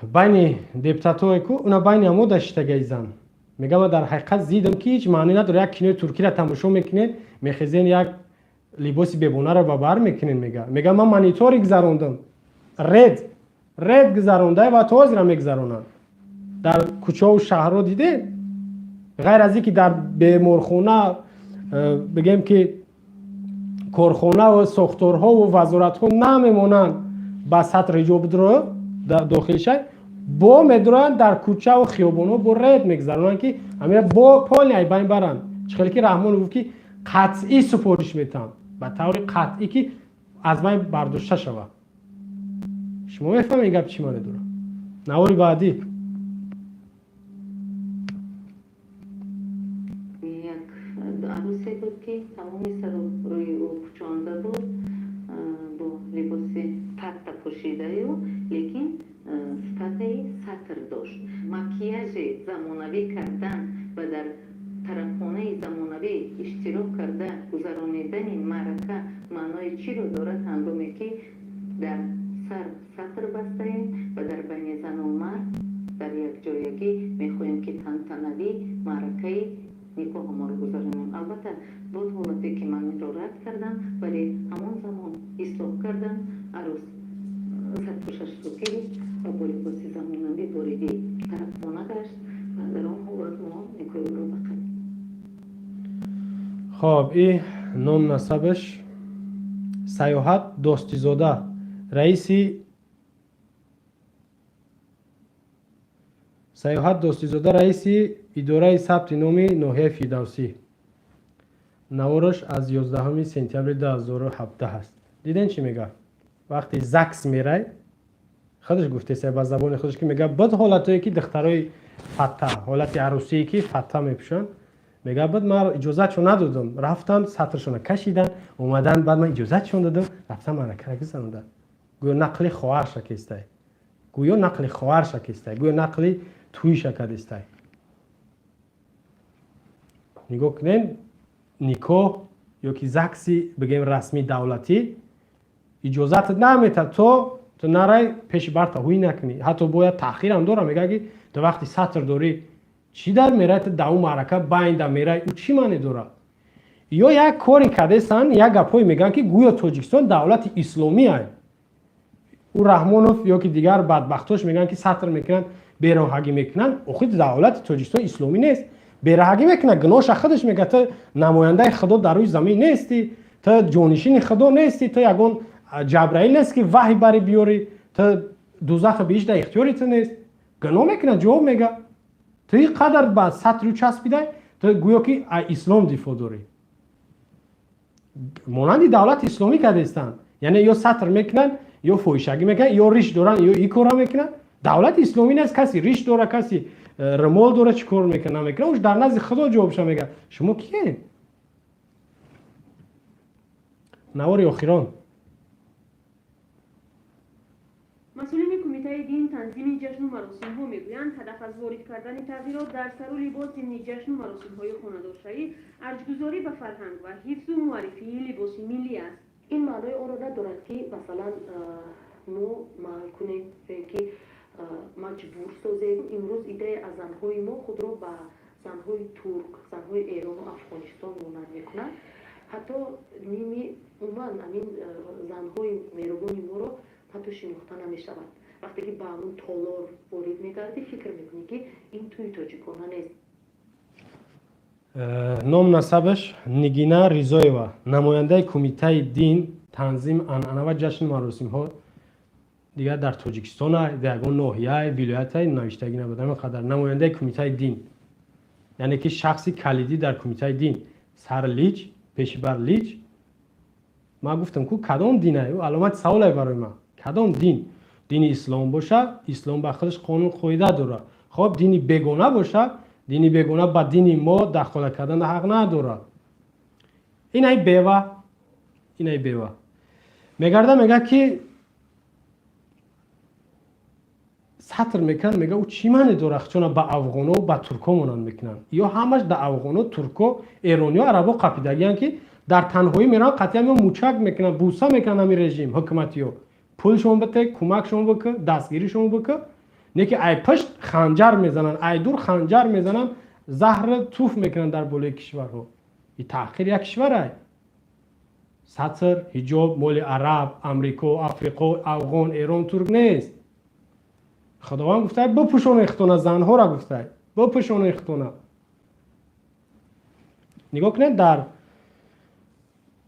байни депутатое ку уна байни ҳамо даштагаи зан. Мегам, ман дар ҳақиқат зидам, ки ҳеҷ маъне надорад. Як кинои туркиро тамошо мекунед, мехезен, як либоси бебонаро ба бар мекунед. Мега ман мониторинг гузарондам, рейд гузаронда ва то ҳозира мегузаронанд дар кӯчаҳову шаҳрҳо. Дидед, ғайр аз ин ки дар беморхона, бигем ки корхонаву сохторҳову вазоратҳо намемонанд ба сатр ҳиҷоб дохил шавад, бо медуроянд дар кӯчаву хиёбонҳо, бо рейд мегузаронанд, ки ҳамина бо полный айбайн баранд. Чӣ хеле ки Раҳмонов гуфт, ки қатъӣ супориш метаҳам, ба таври қатъӣ, ки аз байн бардошта шавад. Шумо мефаҳмед гап чӣ маъне дорад? Навори баъдӣ. Як арӯсе буд, ки тамоми сару рӯи ӯ пӯчонда буд бо либоси патта пӯшидаю, лекин сифатаи сатр дошт. Макияжи замонавӣ кардан ва дар тарабхонаи замонавӣ иштирок карда гузаронидани маърака маънои чиро дорад, ҳангоме ки дар сар сатр бастаем ва дар байни зану мард дар якҷоягӣ мехоҳем, ки тантанавӣ маъракаи никоҳамонро гузаронем? Албатта, буд ҳолате, ки ман инро рад кардам, вале ҳамон замон ислоҳ кардам. Арӯс сарпӯшашро гирифт ва бо либоси замонавӣ вориди тарабхона гашт ва дар он ҳолат мо никоҳи ӯро ба қайд Хоб, и ном насабаш Саёҳат Достизода, раиси Саёҳат Достизода, раиси идораи сабти номи ноҳияи Фирдавсӣ. Навораш аз 11 сентябри 2017 аст. Диден, чӣ мега? Вақти ЗАГС мерай, худаш гуфтеса ба забони худаш, ки мега, буд ҳолатое, ки духтарои фатта, ҳолати арӯсие, ки фатта мепӯшанд, мега, буд, ман иҷозатшон надодам, рафтан, сатршона кашидан, омадан, баъд ман иҷозатшон додам, рафтан, маъракара гузарондан. Гӯё нақли хоҳарша кестай, гӯё нақли хоҳарша кестай, гӯё нақли тӯиша кадистай. Нигоҳ кунед, никоҳ ё ки ЗАГСи, бигем, расмии давлатӣ иҷозатат наметад, то ту нарай пеши барта ҳуй накунӣ. Ҳатто бояд таъхирам дора. Мега, ки ту вақти сатр дорӣ, чӣ дар мерай? Ту дар ӯ маърака байнда мерай, ӯ чӣ маъне дорад? Ё як коре кардесан, як гапҳое мегӯянд, ки гӯё Тоҷикистон давлати исломӣ ай. Ӯ Раҳмонов ё ки дигар бадбахтош мегӯянд, ки сатр мекунанд, бероҳагӣ мекунанд. Охи давлати Тоҷикистон исломӣ нест, бераҳагӣ мекунад, гуноҳша худаш. Мега, ту намояндаи Худо дар рӯи замин нестӣ, ту ҷонишини Худо нестӣ, ту ягон Ҷабраил нест, ки ваҳй бари биёрӣ, ту дузаху биҳишт дар ихтиёри ту нест. Гуноҳ мекунад, ҷавоб мега, ту ин қадар ба сатру часпидай, ту гӯё ки ислом дифоъ дорӣ, монанди давлати исломӣ кардестанд. Яъне ё сатр мекунанд, ё фоҳишагӣ мекунанд, ё риш доранд, ё ин кора мекунанд. Давлати исломӣ нест. Каси риш дора, каси румол дора, чӣ кор мекунад, намекунад, уш дар назди Худо ҷавобша мега. Шумо киед? Навори охирон. Масъулини Кумитаи дин, танзими ҷашну маросимҳо мегӯянд, ҳадаф аз ворид кардани тағйирот дар сару либос зимни ҷашну маросимҳои хонадоршавӣ арҷгузорӣ ба фарҳанг ва ҳифзу муаррифии либоси миллӣ аст. Ин маънои онро надорад, ки масалан мо манъ кунем ё ин ки маҷбур созем. Имрӯз иддае аз занҳои мо худро ба занҳои турк, занҳои Эрону Афғонистон монанд мекунанд. Ҳатто ними умуман ҳамин занҳои меҳрубони моро ҳатто шинохта намешавад. Вақте ки ба ҳамун толор ворид мегардӣ, фикр мекунӣ, ки ин тӯи тоҷикона нест. Ном насабаш Нигина Ризоева, намояндаи Кумитаи дин, танзим, анъана ва ҷашну маросимҳо. Дигар дар Тоҷикистон, дар ягон ноҳияи, вилояте навиштагӣ набуд. Ҳамин қадар намояндаи Кумитаи дин, яъне ки шахси калидӣ дар Кумитаи дин, сарлич, пешибар лич. Ман гуфтам ку, кадом динай? Ӯ аломати саволай барои ман. Кадом дин? Дини ислом боша, ислом ба худаш қонун, қоида дорад. Хоб, дини бегона боша, дини бегона ба дини мо дахолат кардан ҳақ надорад. Инай бева, инай бева мегарда, мега, ки сатр мекунанд. Мега, ӯ чӣ маъне дорад? Чуна ба афғоно, ба турко монанд мекунанд. Ё ҳамаш да афғоно, турко, эрониё, арабо қапидагиянд, ки дар танҳоӣ мераванд, қатъиян ё мучак мекунанд, буса мекунанд. Ҳамин режим, ҳукуматиё пулшон бите, кӯмакшон бикӣ, дастгиришон бикӣ, не ки ай пушт ханҷар мезананд, ай дур ханҷар мезананд, заҳр туф мекунанд дар болои кишварҳо. И таҳқир як кишварай. Сатр, ҳиҷоб моли араб, амрико, африқо, афғон, эрон, турк нест. Худованд гуфтай, бипӯшоне хитона, занҳоро гуфтай, бипӯшоне хитона. Нигоҳ кунед, дар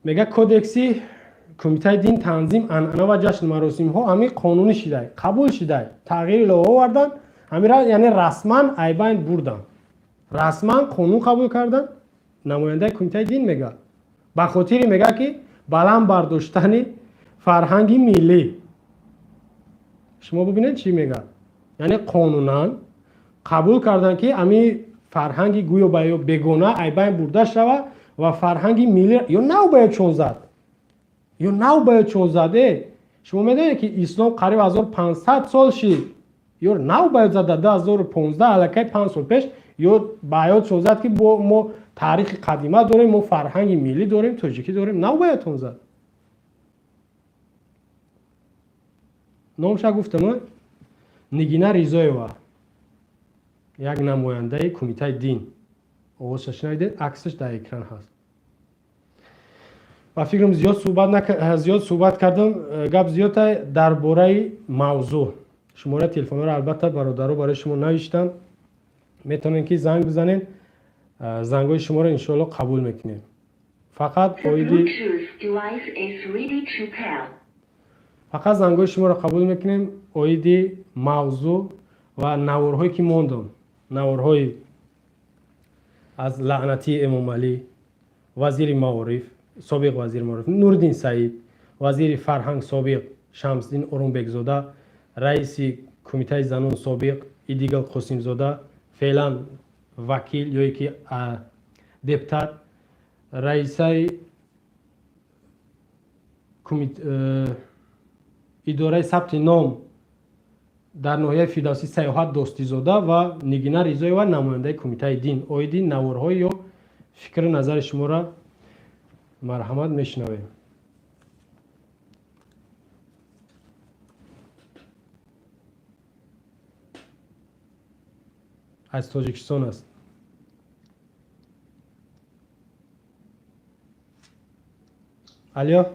мега, кодекси Кумитаи дин, танзим, анъана ва ҷашну маросимҳо ҳамин қонунӣ шидай, қабул шидай, тағйири илова овардан ҳамира, яъне расман айбайн бурдан, расман қонун қабул кардан. Намояндаи Кумитаи дин мега, ба хотири, мега, ки баланд бардоштани фарҳанги миллӣ. Шумо бубинед, чӣ мега. Яъне қонунан қабул карданд, ки ҳамин фарҳанги гӯё ба ё бегона айбайн бурда шава ва фарҳанги миллӣ. Ё нав ба ёдшон зад, ё нав ба ёдшон зад. Шумо медонед, ки ислом қариб 1500 сол шид. Ё нав ба ёд зада, 2015, аллакай 5 сол пеш ё ба ёдшон зад, ки мо таърихи қадима дорем, мо фарҳанги миллӣ дорем, тоҷикӣ дорем. Нав ба ёдтон зад. Номша гуфтам, Нигина Ризоева, як намояндаи Кумитаи дин. Овозша шунавидед, аксаш дар экран ҳаст. Ба фикрам, зиёд суҳбат кардам, гап зиёда дар бораи мавзӯъ. Шумораи телефонҳоро албатта бародаро барои шумо навиштам, метавонед, ки занг бизанед. Зангҳои шуморо иншоалло қабул мекунем. Фақат оиди, фақат зангҳои шуморо қабул мекунем оиди мавзӯъ ва наворҳое, ки мондам, наворҳои аз лаънатии Эмомалӣ, вазири маориф, собиқ вазири маориф Нуриддин Саид. Вазири фарҳанг собиқ Шамсиддин Орумбекзода, раиси кумитаи занон собиқ Идигал Қосимзода, феълан вакил ё ки депутат, раисаи идораи сабти ном дар ноҳияи Фирдавсӣ Саёҳат Достизода ва Нигина Ризоева, намояндаи кумитаи дин. Оиди наворҳо ё фикру назари шуморо марҳамат мешунавем. Аз Тоҷикистон аст. Алё,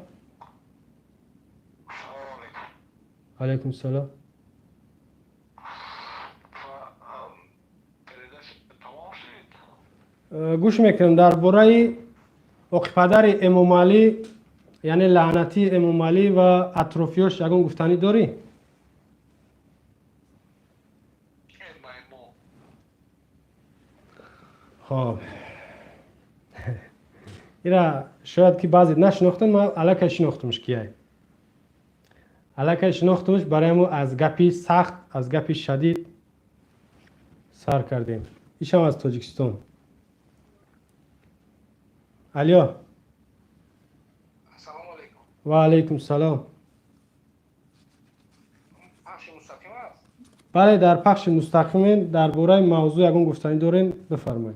алайкум салом. Гӯш мекунем дар бораи оқипадари Эмомалӣ, яъне лаънатии Эмомалӣ ва атрофиёш ягон гуфтанӣ дорӣ? Хоб, ира шояд ки баъзе нашинохтанд, ман аллакай шинохтумш, кияй аллакай шинохтумш. Барои мо аз гапи сахт, аз гапи шадид сар кардем. Ишам аз Тоҷикистон. Алё, ва алайкум салом. Бале, дар пахши мустақимем. Дар бораи мавзӯъ ягон гуфтанӣ дорем, бифармоед.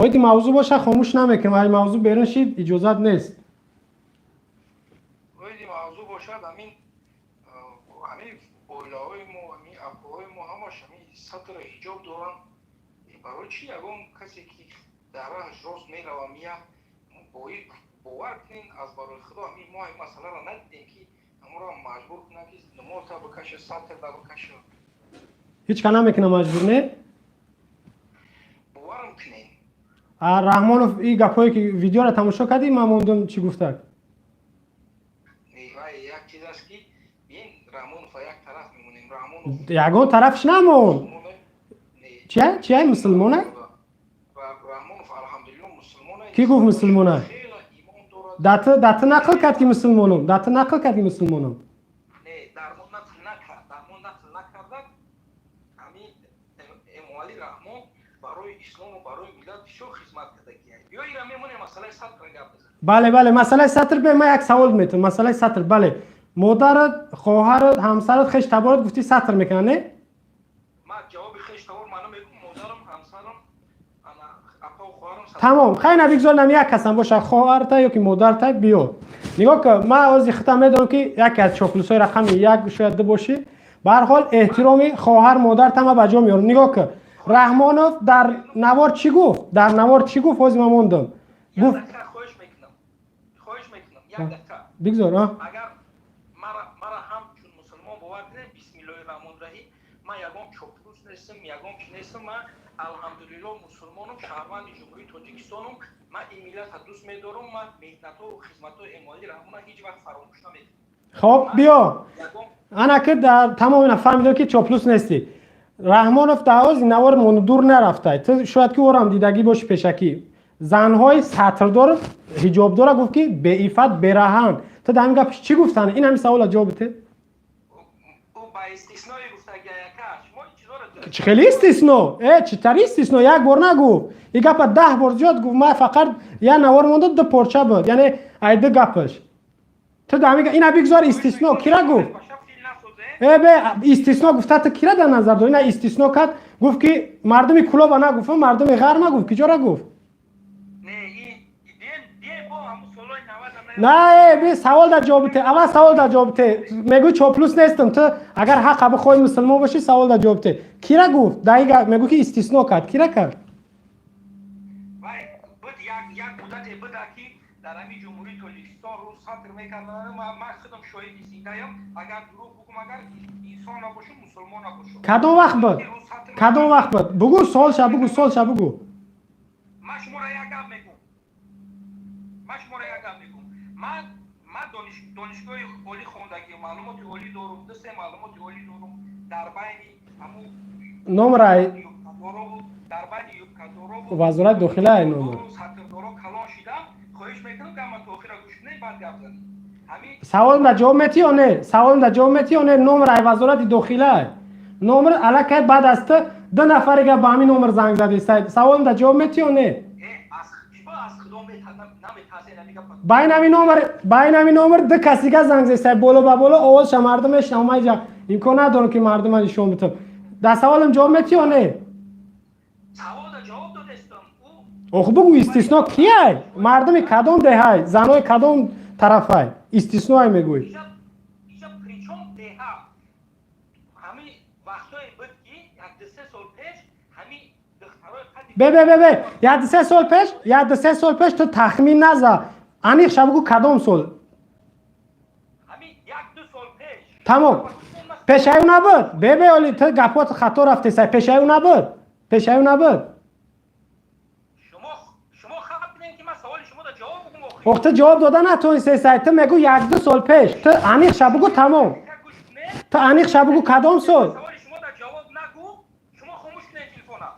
Оиди мавзӯъ боша, хомӯш намекунем. Ай мавзӯъ берун шид, иҷозат нест. Оиди мавзӯъ бошад, ҳамин ҳамин оилаҳои мо, ҳамин апоҳои мо ҳамаш ҳамин сатра ҳиҷоб доранд. Барои чӣ ягон касе ки дар раҳаш рост мерава, мия бовар кунен, аз барои Худо, ҳамин мо ҳамин масъаларо надидем, ки ҳамонро маҷбур кунанд, ки намоза бикаша, сатр да бикаша. Ҳеҷ ка намекунам маҷбур, не? Боварам кунен. Раҳмонов и гапҳое ки видеоро тамошо кардӣ, ман мондум, чӣ гуфтак? Як чиз аст, ки бин, Раҳмонова як тараф мемонем. Раҳмонов Ягон тарафш намон. Чия, чия, мусулмона? Раҳмонов алҳамдулилло мусулмона. Кӣ гуфт мусулмона? Даты нақл кард, ки мусулмонум? Даты нақл кард, ки мусулмонум? Не, дармон нақл накард, дармон нақл накарда. Ҳамин Эмомалӣ Раҳмон барои ислому барои миллат бисёр хизмат кардагия. Ё ира мемонем, масъалаи сатр гап бизанем. Бале, бале, масъалаи сатр. Бе, ман як савол метавам. Масъалаи сатр, бале. Модарат, хоҳарат, ҳамсарат, хеш таборат гуфтӣ, сатр мекунанд, не? Ман ҷавоби хеш табор мана мегӯм: модарам, ҳамсарам, ана апау, хоҳарам. Тамом, хай, на, бигзор нами як касам боша, хоҳарта ё ки модарта. Биё, нигоҳ кун, ман ози худам медонам, ки яке аз чоплусҳои рақами як, шояд ду бошӣ. Ба ҳар ҳол, эҳтироми хоҳар, модарта ман ба ҷо меорам. Нигоҳ кун, Раҳмонов дар навор чӣ гуфт? Дар навор чӣ гуфт? Ҳози ман мондам. Гуфт. Хоҳиш мекунам, хоҳиш мекунам, як дақиқа. Бигзор. Агар мара ҳамчун мусулмон бовар кунем, бисмиллоҳи раҳмони раҳим, ман ягон чоплус нестам, ягон чи нестам. Ман алҳамдулилло мусулмонам, шаҳрванди Ҷумҳурии Тоҷикистонам. Ман ин миллатро дӯст медорам. Ман меҳнатҳо хизматҳои Эмомалӣ Раҳмонро ҳеҷ вақт фаромӯш намекунам. Хоб, биё, ана ки дар тамом ина фаҳмидам, ки чоплус нестӣ. Раҳмонов дар ози навор дур нарафтай, ту шояд ки орам дидагӣ боши. Пешакӣ занҳои сатрдор, ҳиҷобдора гуфт, ки беиффат, бераҳанд. Ту дар ҳамин гапш чӣ гуфтан? Ин ҳамин савола ҷавоб бите. Чӣ хеле истисно? Чӣ тари истисно? Як бор нагуфт и гапа, 10 бор зиёд гуфт. Ман фақат як навор монда, ду порча буд, яъне ай ду гапаш. Ту дар ҳамин ина бигзор, истисно кира гуфт? Бе, истисно гуфта, ту кира дар назар дорӣ? Ина истисно кард, гуфт, ки мардуми Кулоба нагуфт, мардуми Ғарб нагуфт, киҷора гуфт? На, би, савол дар ҷавоб бите аввал, савол дар ҷавоб бите. Мегӯй чоплус нестам, ту агар ҳаққа бихоҳӣ, мусулмон бошӣ, савол дар ҷавоб бите. Кира гуфт? Дар мегӯ, ки истисно кард, кира кард? Дар ҳамин Ҷумҳурии Тоҷикистон рӯз сатр мекарданд. Ман худам шоҳиди зиндаям. Агар дурӯғ бугум, агар инсон набошам, мусулмон набошам. Кадом вақт буд? Кадом вақт буд, бугӯ, солша бугӯ, солша бугӯ. Ман шуморо як гап мегӯм, ман шуморо як гап мегӯм. Ман донишгоҳи олӣ хондагӣ, маълумоти олӣ дорум, ду се маълумоти олӣ дорум дар байни ҳамун Номрай. Дар байни юбкадоро Вазорати дохила ай номер. Сатрдоро калон шидам. Хоҳиш мекунам, ки ама то охира гӯш кунед, баъд гап занед. Саволам да ҷавоб метӣ ё не? Саволам да ҷавоб метӣ ё не? Номер ай вазорати дохила ай. Номер аллакай баъд аз ту ду нафарига ба ҳамин номер занг задистай. Саволам да ҷавоб метӣ ё не? Ба ин ҳамин номер, ба ин ҳамин номер ду касига занг задистай, боло ба боло овозша мардум мешунавам. Ман иҷа имкон надорам, ки мардума нишон битам. Дар саволам ҷавоб метӣ ё не? Ох, бугӯ, истисно кияй? Мардуми кадом деҳай? Занои кадом тарафай? Истисноай мегӯй. Иҷа причём деҳа? Ҳамин вақтое буд, ки як ду-се сол пеш ҳамин духтарои қади Бе, бе, бе, бе, як ду-се сол пеш, як ду-се сол пеш ту тахмин наза, аниқша бугӯ, кадом сол. Ҳамин як ду сол пеш. Тамом, пешаю набуд? Бе, бе, оли ту гапот хато рафтесай. Пешаю набуд, пешаю набуд? Шумо хаб бинед, ки ман саволи шумода ҷавоб бугум охир. Ох, ту ҷавоб дода натонистесай. Ту мегӯ як ду сол пеш, ту аниқша бугӯ, тамом. Гӯш кунед. Ту аниқша бугӯ, кадом сол. Саволи шумода ҷавоб нагӯ, шумо хомӯш кунед телефона.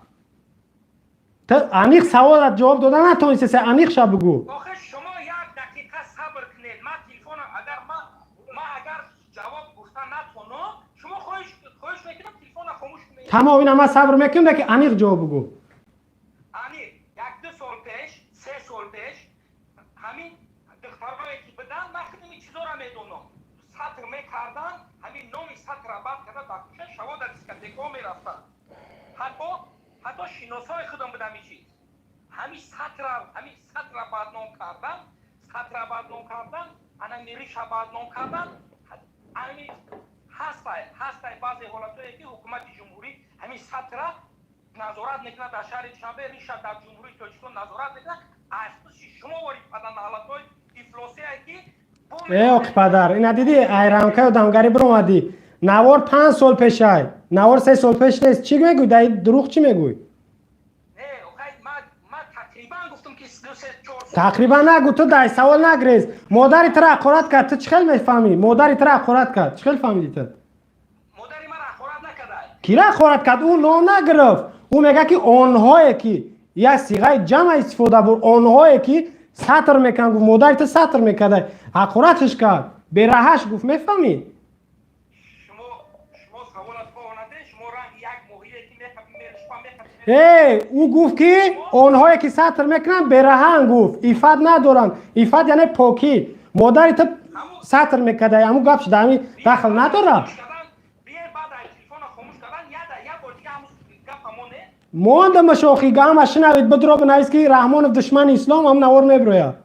Ту аниқ саволат ҷавоб дода натонистесай, аниқша бугӯ. Охир шумо як дақиқа сабр кунед. Ман телефона агар ман агар ҷавоб гуфта натонам, шумо хоҳиш мекунам, телефона хомӯш кунед. Тамом, ина ман сабр мекунам, ки аниқ ҷавоб бугӯ. Аниқ як ду сол пеш, се сол пеш ҳамин духтарое ки буданд, ман худам ин чизоро медонам, сатр мекарданд, ҳамин номи сатра бад карда, дар кӯча шаво дар дискотекаҳо мерафтанд. Ҳатто шиносои худам будам. Ин чиз ҳамин сатра бадном кардан, сатра бадном кардан, ана мириша бадном кардан. Ҳамин ҳастай баъзе ҳолатое, ки ҳукумати ҷумҳурӣ ҳамин сатра назорат мекунад дар шаҳри Душанбе, риша дар Ҷумҳурии Тоҷикистон назорат мекунад. Аз пушти шумо ворид падан ҳолатҳои ифлосие, ки Э, оқи падар, ина дидӣ, айрамкаи одамгарӣ биромадӣ. Навор 5 сол пешай, навор 3 сол пеш нест. Чӣ мегӯй? Дар дурӯғ чӣ мегӯй? Не, охай, ман тақрибан гуфтам, ки ду се чор сол. Тақрибан нагӯ, ту дар савол нагрез. Модари тура ҳақорат кард, ту чӣ хел мефаҳмӣ? Модари тура ҳақорат кард, чӣ хел фаҳмидӣ ту? Модари ман ҳақорат накардай. Кира ҳақорат кард? Ӯ ном нагирифт, ӯ мегӯяд, ки онҳое ки, як сиғаи ҷамъа истифода бурд, онҳое ки сатр мекунанд, гуфт. Модари ту сатр мекарда, ҳақоратш кард, бераҳаш гуфт, мефаҳмӣ? Шумо саволат фаҳмонадед, шумо ранги як моҳие ки мехапи, меришпа мехапи. Э, ӯ гуфт, ки онҳое ки сатр мекунанд, бераҳанд, гуфт, иффат надоранд. Иффат яъне покӣ. Модари ту сатр мекарда, ҳамун гап шуда, ҳамин дахл надорад. Бие, баъд ай телефона хомӯш кардан яда як бор дига ҳамун гапа моне. Мондамаш охи, ҳама шинавед, бидро бинавис, ки Раҳмонов душмани ислом, ҳам навор мебирояд.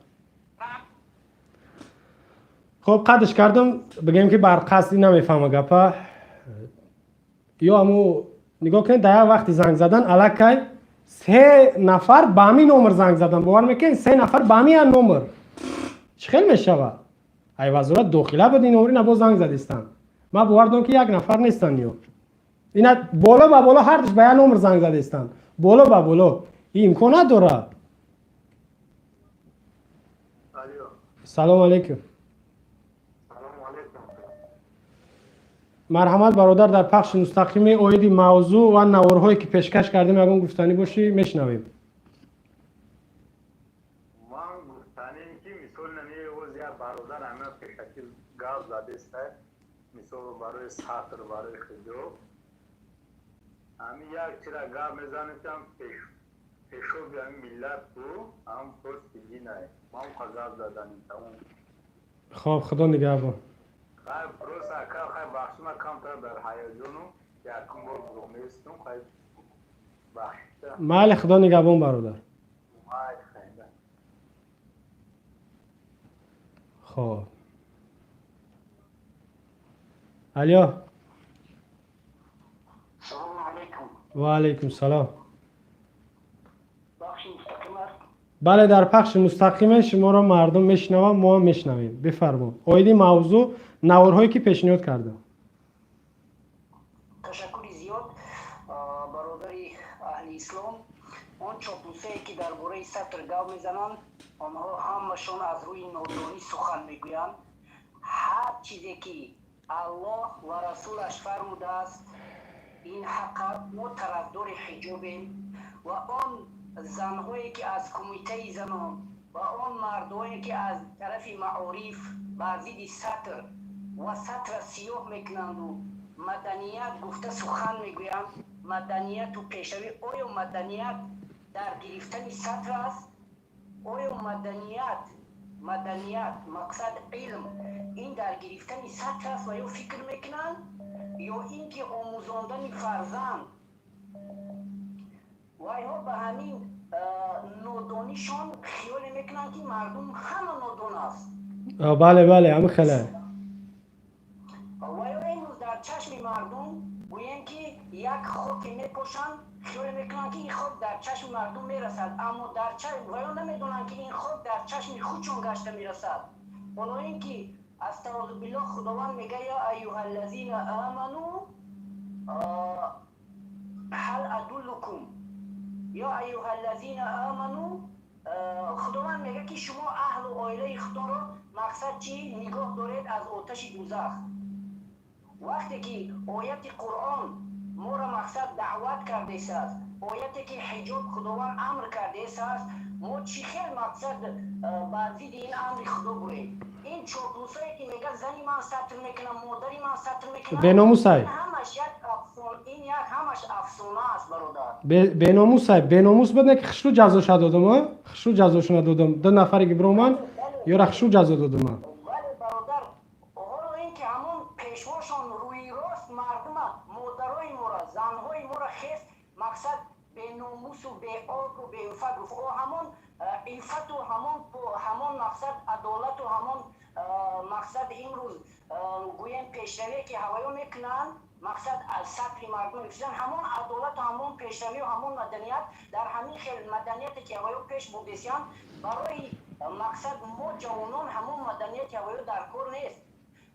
Хоб, қадш кардам, бигем, ки бар қасди намефаҳма гапа. Ё ҳаму нигоҳ кунед, дар як вақти занг задан аллакай се нафар ба ҳамин номер занг задан. Бовар мекунед, се нафар ба ҳамин як номер. Чӣ хел мешавад? Ай вазорат дохила буд ин номер, ина боз занг задистанд. Ман бовар дорам, ки як нафар нестанд. Ё ина боло ба боло ҳардуш ба як номер занг задистанд, боло ба боло. Ин имкон надорад. Алло. Салому алейкум. Салому алейкум. Марҳамат, бародар, дар пахши мустақими оиди мавзӯъ ва наворҳое, ки пешкаш кардем, ягон гуфтанӣ бошӣ, мешунавем. Ман гуфтанем, ки мисол намеоз як бародар ҳама пешакӣ гап задеста, мисол барои сатр, барои ҳиҷоб. Ҳамин як чира гап мезанем, ки ҳам пешоби ҳамин миллат бу, ҳам пости динай. Ман ха гап заданем, тамом. Хоб, худо нигаҳбон. Хай, просто ака, хай, бахшима, камтар дар ҳаяҷону якум бор буруместум, хай, бахшида. Майли, худо нигаҳбон, бародар. Май, хайда. Хоб, алё. Салому алейкум. Ва алейкум салом. Бахши мустақим аст? Бале, дар пахши мустақиме, шуморо мардум мешунаванд, мо ҳам мешунавем. Бифармо, оиди мавзӯъ, наворҳое ки пешниҳод кардам. Ташаккури зиёд, бародари аҳли ислом. Он чоплусае, ки дар бораи сатр гап мезананд, онҳо ҳамашон аз рӯи нодонӣ сухан мегӯянд. Ҳар чизе ки Аллоҳ ва расулаш фармудааст, ин ҳақ аст. Мо тарафдори ҳиҷобем. Ва он занҳое ки аз кумитаи занон ва он мардое ки аз тарафи маориф бар зидди сатр ва сатра сиёҳ мекунанду маданият гуфта сухан мегӯянд, маданияту пешравӣ, оё маданият дар гирифтани сатр аст? Оё маданият мақсад илм ин дар гирифтани сатр аст ва ё фикр мекунанд, ё ин ки омӯзондани фарзанд? Вайҳо ба ҳамин нодонишон хиёле мекунанд, ки мардум ҳама нодон аст. Бале, бале, ҳамин хеле. Вайҳо имрӯз дар чашми мардум гӯем ки як хоке мепошанд, хиёле мекунанд, ки ин хок дар чашми мардум мерасад, аммо дар вайҳо намедонанд, ки ин хок дар чашми худшон гашта мерасад. Ҳоло ин ки астағфируллоҳ, Худованд мега: «Я аюҳаллазина аману ҳал адуллукум ё аюҳаллазина аману». Худованд мега, ки шумо аҳлу оилаи худоро мақсад чӣ нигоҳ доред аз оташи дузах. Вақте ки ояти Қуръон моро мақсад даъват кардесааст, ояте ки ҳиҷоб Худованд амр кардесааст, мо чӣ хел мақсад бар зидди ин амри Худо бурем? Ин чоплусое ки мега зани ман сатр мекунам, модари ман сатр мекунам, беномусай. Ҳамаш як ин як ҳамаш афсона аст, бародар. Беномусай, беномус буд, не ки хушрӯ ҷазоша додам, хушрӯ ҷазошона додам. Ду нафаре ки бироманд, ёра хушрӯ ҷазо додам. Бале, бародар, ҳоло ин ки ҳамон пешвошон рӯи рост мардума, модарои мора, занҳои мора хест мақсад беномусу беобру беиффат гуфт. О ҳамон иффату ҳамон мақсад адолату ҳамон мақсад имрӯз гӯем пешравие ки ҳаваё мекунанд, мақсад аз сатри мардум мекушанд, ҳамон адолату ҳамон пешравию ҳамон маданият дар ҳамин хел маданияте ки ҳаваё пеш бурдесиянд, барои мақсад мо ҷавонон ҳамон маданияти ҳаваё дар кор нест.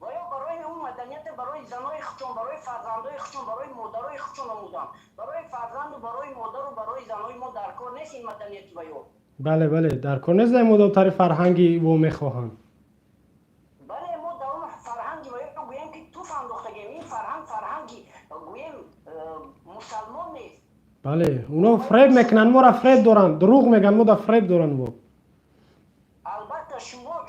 Ва ё барои он маданияте барои занои худшон, барои фарзандои худшон, барои модарои худшон омӯзанд. Барои фарзанду барои модару барои занои мо дар кор нест ин маданияти ваё. Бале, бале, дар кор нест. Модомтари фарҳанги во мехоҳанд. Бале, мо дар он фарҳанги ваё гӯем ки туф андохтагем. Ин фарҳанг фарҳанги гӯем мусалмон нест. Бале, оно фреб мекунанд, моро фреб доранд, дурӯғ мегӯянд, мо да фреб доранд во. Албатта,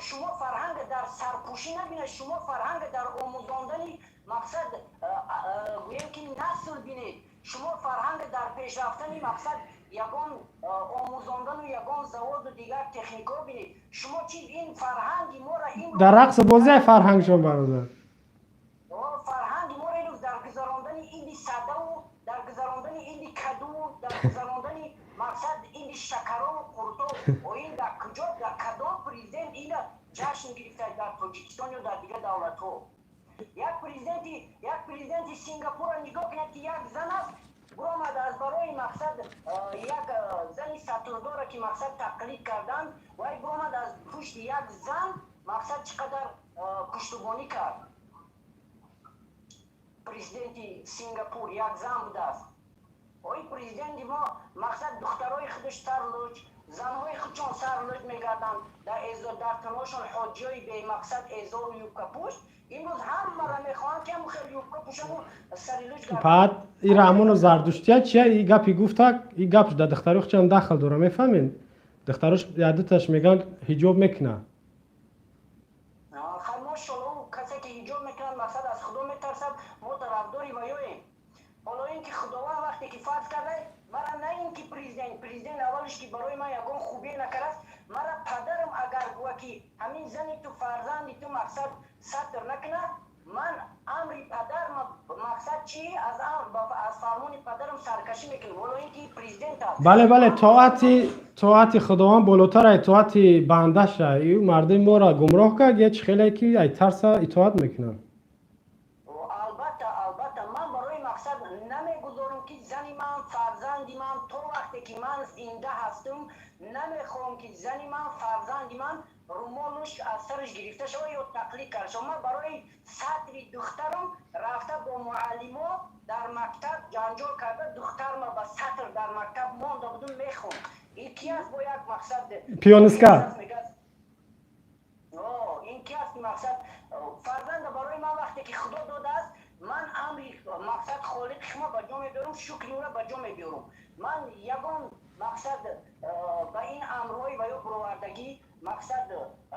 шумо фарҳанга дар сарпӯшӣ набинед, шумо фарҳанга дар омӯзондани мақсад гӯем ки насл бинед, шумо фарҳанга дар пешрафтани мақсад ягон омӯзондану ягон заводу дигар техникҳо бинед. Шумо чи ин фарҳанги моро ин Дар рақсу бозия фарҳангшон, бародар. Фарҳанги моро имрӯз дар гузарондани иди садаву дар гузарондани иди кадуву дар гузарондани мақсад иди шакарову қурто. Ин дар куҷо, дар кадом президент ина ҷашн гирифта дар Тоҷикистон ё дар дигар давлатҳо? Як президенти Сингапурро нигоҳ кунед, ки як зан аст, буромад аз барои мақсад як зани сатурдора ки мақсад тақлид кардан, вай буромад аз пушти як зан мақсад чӣ қадар пуштубонӣ кард. Президенти Сингапур як зан будааст. Ои президенти мо мақсад духтарои худаш сарлӯч, занҳои худшон сарлӯч мегарданд, дар дар танҳошон ҳоҷиёи бемақсад эзору юбкапӯш. Имрӯз ҳамаро мехоҳанд, ки ҳамн хел юбка пӯшану сари лӯч. Баъд и раҳмону зардуштия чия? И гапи гуфта, и гап дар духтарои худшон дахл дора, мефаҳмед? Духтарош ядуташ мегӯянд, ҳиҷоб мекунад. Хай, мошалло, касе ки ҳиҷоб мекунад, мақсад аз Худо метарсад, мо тарафдори ваёем. Ҳоло ин ки Худованд вақте ки фарз карда мара, на ин ки президент аввалиш ки барои ман ягон хубие накардааст. Мара падарам агар гӯя, ки ҳамин зани ту, фарзанди ту мақсад сатр накунад, ман амри падар мақсад чи аз фармони падарам саркашӣ мекунам, ҳоло ин ки президент аст. Бале, бале, тоати Худованд болотар ай тоати бандаша. Ю мардуми моро гумроҳ кард, я чӣ хеле ки ай тарса итоат мекунанд. Албатта, албатта, ман барои мақсад намегузорам, ки зани ман, фарзанди ман, то вақте ки ман зинда ҳастам, намехоҳам, ки зани ман, фарзанди ман румолуш аз сараш гирифта шава ё тақлид карда шава. Ман барои сатри духтарам рафта бо муаллимо дар мактаб ҷанҷол карда, духтарма ба сатр дар мактаб монда будум, мехонд. Ин ки аст бо як мақсад? Пиониска. Ин ки аст мақсад? Фарзанда барои ман вақте ки Худо додааст, ман амри мақсад холиқи шумо ба ҷо мебиёрам, шукри ӯро ба ҷо мебиёрам. Ман ягон мақсад ба ин амрҳои ва ё буровардагӣ мақсад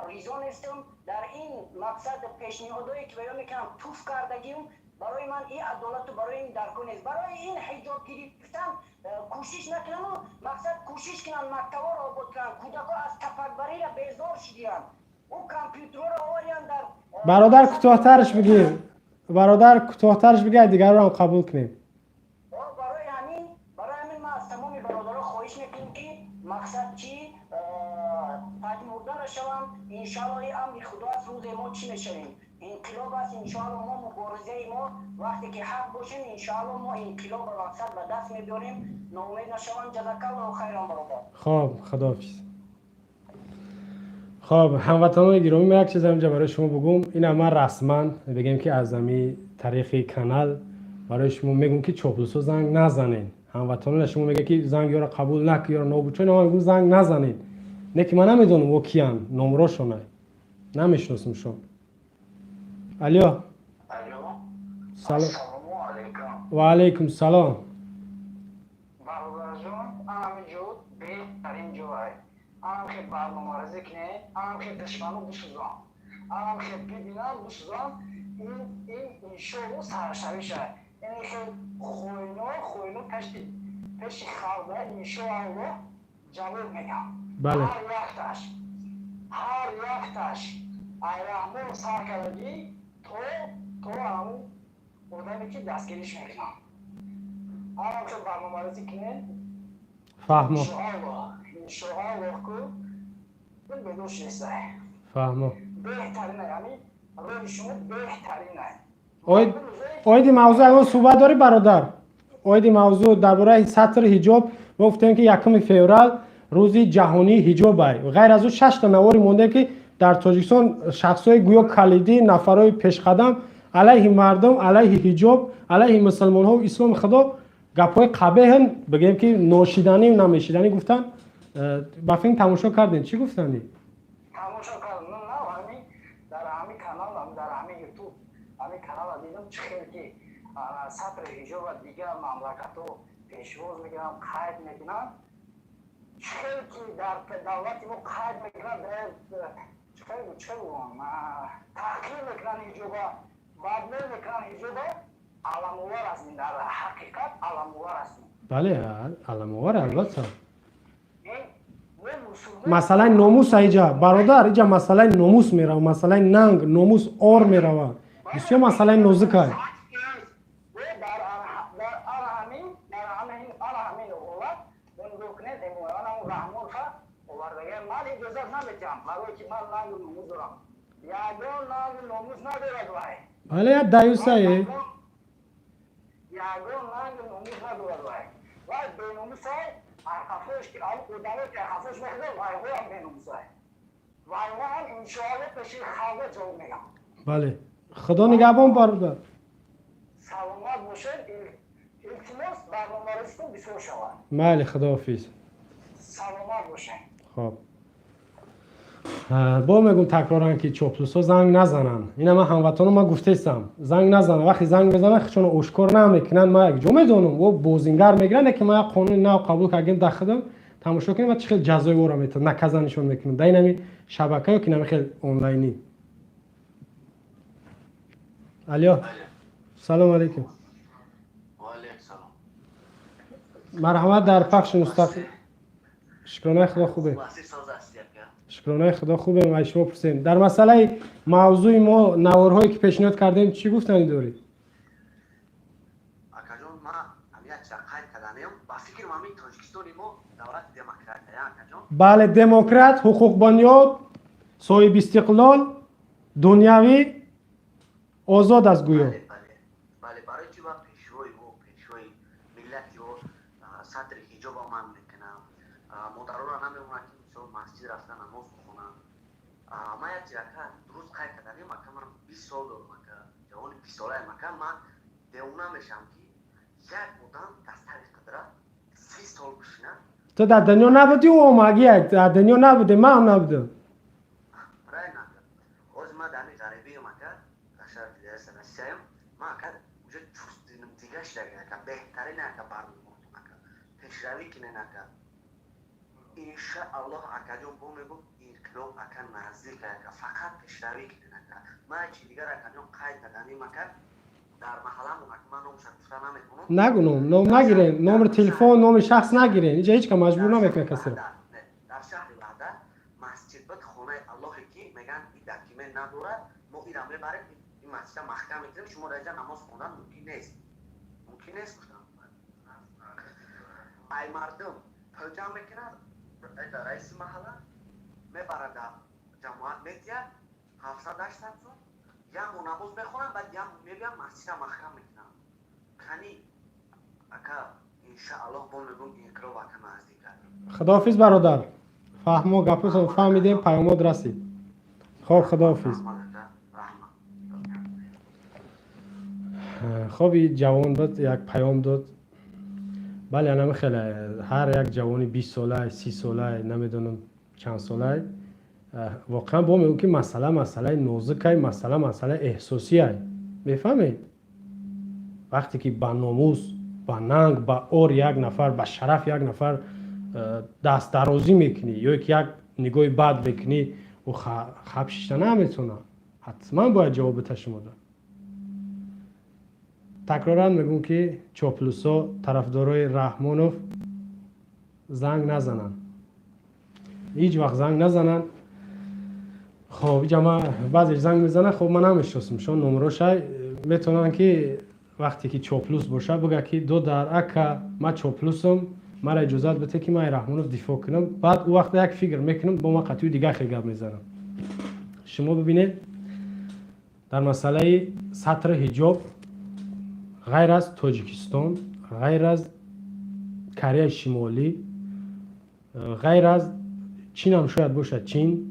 ризо нестам. Дар ин мақсад пешниҳодое ки ва ё мекунам, туф кардагим. Барои ман ин адолату барои ин даркор нест. Барои ин ҳиҷоб гирифтан кӯшиш накунану мақсад кӯшиш кунанд, мактабҳоро обод кунанд. Кӯдакҳо аз тапакбарира безор шудиянд, ӯ компютерҳоро овариянд дар Бародар, кӯтоҳтарш бигир, бародар, кӯтоҳтарш бигир, дигарро ҳам қабул кунем. Барои ҳамин ман аз тамоми бародаро хоҳиш мекунем, ки мақсад чӣ пажмурда нашаванд. Иншоалло, ин амри Худо аст. Рӯзе мо чӣ мешавем? Инқилоб аст, иншоалло. Мо муборизаи мо, вақте ки ҳақ бошем, иншоалло, мо инқилобро мақсад ба даст мебиёрем. Ноумед нашаванд. Ҷазакаллоҳу хайран, бародар. Хоб, худоҳофиз. Хоб, ҳамватанони гиромӣ, ман як чиз инҷа барои шумо бугум. Ина ман расман бигем, ки аз ами тариқи канал барои шумо мегӯм, ки чоплусо занг назанед. Ҳамватанона шумо мега, ки занг ёро қабул нак, ёро нобучо. Ман мегӯм, занг назанед. Не ки ман намедонам, о киян, номрошона намешиносумшон. Алё, салом. Ва алайкум салом. Бародарҷон, ҳаминҷо беҳтарин ҷой. Анхе барномарезӣ кунед, анхе душману бисӯзон, анхе бибинам, бисӯзон. Ин иншоалло саршавиша. Инхе хойно хойно пеши халқ иншоалло ҷавоб медиҳам. Бале. Ҳар якташ айраҳмон сар кардагӣ то ҳамун одаме ки дастгириш мекунам, анхе барномарезӣ кунед. Фаҳмо. Иншоаллоҳ, ку ин бедош нестай. Фаҳмо. Беҳтарина, яъни роҳи шумо беҳтарина. Оиди мавзӯъ ягон суҳбат дорӣ, бародар? Оиди мавзӯъ, дар бораи сатри ҳиҷоб. Мо гуфтем, ки 1 феврал рӯзи ҷаҳонии ҳиҷоб ай. Ғайр аз ӯ шашта навори мондем, ки дар Тоҷикистон шахсҳои гӯё калидӣ, нафарҳои пешқадам алайҳи мардум, алайҳи ҳиҷоб, алайҳи мусулмонҳо, исломи Худо гапҳои қабеҳн, бигем, ки ношиданию намешиданӣ гуфтан. Ба филм тамошо кардем, чӣ гуфтанӣ? Тамошо кардам. На, ҳамин дар ҳамин канал, дар ҳамин Ютуб ҳамин канала дидам, чӣ хел ки сатри ҳиҷоба дигар мамлакатҳо пешвоз мекунанд, қайд мекунанд, чӣ хел ки дар давлати мо қайд мекунанд, чӣ хел таҳқир мекунанд ҳиҷоба, бадном мекунанд ҳиҷоба. Аламовар ҳастем, дар ҳақиқат аламовар ҳастем. Бале, аламовар, албатта. Масъалаи номус иҷа, бародар, иҷа масъалаи номус мерава, масъалаи нанг, номус, ор мерава. Бисёр масъалаи нозука. Дар ҳамин ҳолат нигоҳ кунед, Раҳмонфа овардага. Ман иҷозат наметиҳам, барое ки ман нангу номус дорам. Ягон нангу номус надорад вай. Бале, як даюсае. Ягон нангу номус надорад вай. Вай беномусай. Арқафош ки одамо ки арқафош мехӯрад, вайҳоям беномусай. Вайҳоам иншоалло пеши халқа ҷавоб мегам. Бале, Худо нигаҳбон, бародар. Саломат бошед. Илтимос, барномарезитон бисёр шавад. Майли, худоҳофиз. Саломат бошед. Хоб, бо мегум такроран, ки чоплусо занг назананд. Ина ман ҳамватано ман гуфтестам, занг назананд. Вақте занг мезананд, худшонро ошкор намекунанд. Ман якҷо медонам, о бозингар мегиранд, ки ман як қонуни нав қабул кардем дар худам. Тамошо кунем, чӣ хел ҷазои ора метавон наказанишон мекунам дар инами шабака ё ки нами хел онлайнӣ. Алё, салому алейкум. Марҳамат, дар пахши мустақим. Шукронаи Худо, хубе. Шукронаи Худо, хубем. Ай шумо пурсем, дар масъалаи мавзӯи мо, наворҳое ки пешниҳод кардем, чӣ гуфтанӣ доред? Акаҷон, ман ҳамин як чиза қайд карданем. Ба фикрам, ҳамин Тоҷикистони мо давлати демократия, акаҷон. Бале, демократ, ҳуқуқбунёд, соҳибистиқлол, дунявӣ, озод аст гӯё. Бале, барои чи ва пешвои мо, пешвои миллати мо сатри ҳиҷоба манъ мекунам, модароро намемонад, ки мисол масҷид рафта намоз бихонанд. Ман як чиз, ака, дуруст қайд карданем. Ака, ман 20 сол дорам, ака, ҷавони 20-солаем, ака. Ман девона мешавам, ки як одам дар сари қудрат 30 сол бишинад. Ту дар дунё набудӣ, ӯ омагӣ дар дунё набудем, ман ҳам набудам. Правильно, ака. Ҳозир ман дар ҳамин ғарибиам, ака, дар шаҳри Федератсия Россияем. Ман, ака, уже чувствуем, дига шудагӣ, ака. Беҳтарин, ака, барномаотон, ака. Пешравӣ. Иншааллоҳ, акаҷон, бо мегӯм, инқилоб, ака, наздик, ака, фақат пешравӣ кунед, ака. Ман чи дигар, акаҷон, қайд карданим, ака, дар маҳалламон, ака, ман номша гуфта наметавонам. Нагу, ном нагирен, номери телефон, номи шахс нагирен. Иҷа ҳеч ка маҷбур намекунад касеро. Дар шаҳри Ваҳдат масҷид буд, хонаи Аллоҳе, ки мегӯянд, и документ надорад, мо ира мебарем, ин масҷида маҳкам мекунем, шумо дар инҷа намоз хондан мумкин нест, мумкин нест, гуфтам. Ай мардум пул ҷамъ мекунад, раиси маҳалла мебарад, дар ҷамоат метиҳад 700-800 сом, як моҳ намоз мехонам, баъд як моҳ мебиям, масҷида маҳкам мекунам. Кани, ака, иншааллоҳ, бо мегӯм, инқилоб, ака, наздик аст. Худоҳофиз, бародар. Фаҳмо, гапотон фаҳмидем, паёмот расид. Хоб, худоҳофиз. Раҳмат. Хоб, и ҷавон буд, як паём дод. Бале, анами хеле ҳар як ҷавони 20 солай, 30 солай, намедонам чанд солай, воқеан бо мегӯм, ки масъала масъалаи нозукай, масъала масъалаи эҳсосиай, мефаҳмед? Вақте ки ба номус, ба нанг, ба ор як нафар, ба шараф як нафар дастдарозӣ мекунӣ ё ки як нигоҳи бад мекунӣ, ӯ хаб шишта наметавонад, ҳатман бояд ҷавоб бита. Шумо дод, такроран мегӯм, ки чоплусо, тарафдорои Раҳмонов занг назананд, ҳеҷ вақт занг назананд. Хоб, иҷа ма баъзеш занг мезанад, хоб, ман намешиносам шон, номерошай метавонанд, ки вақте ки чоплус боша, бигӯяд, ки додар, ака, ман чоплусам, мара иҷозат бите, ки ман Раҳмонов дифоъ кунам. Баъд ӯ вақта як фикр мекунам, бо ман қатъию дигар хел гап мезанам. Шумо бибинед, дар масъалаи сатри ҳиҷоб ғайр аз Тоҷикистон, ғайр аз Кореяи Шимолӣ, ғайр аз Чинам шояд бошад, Чин,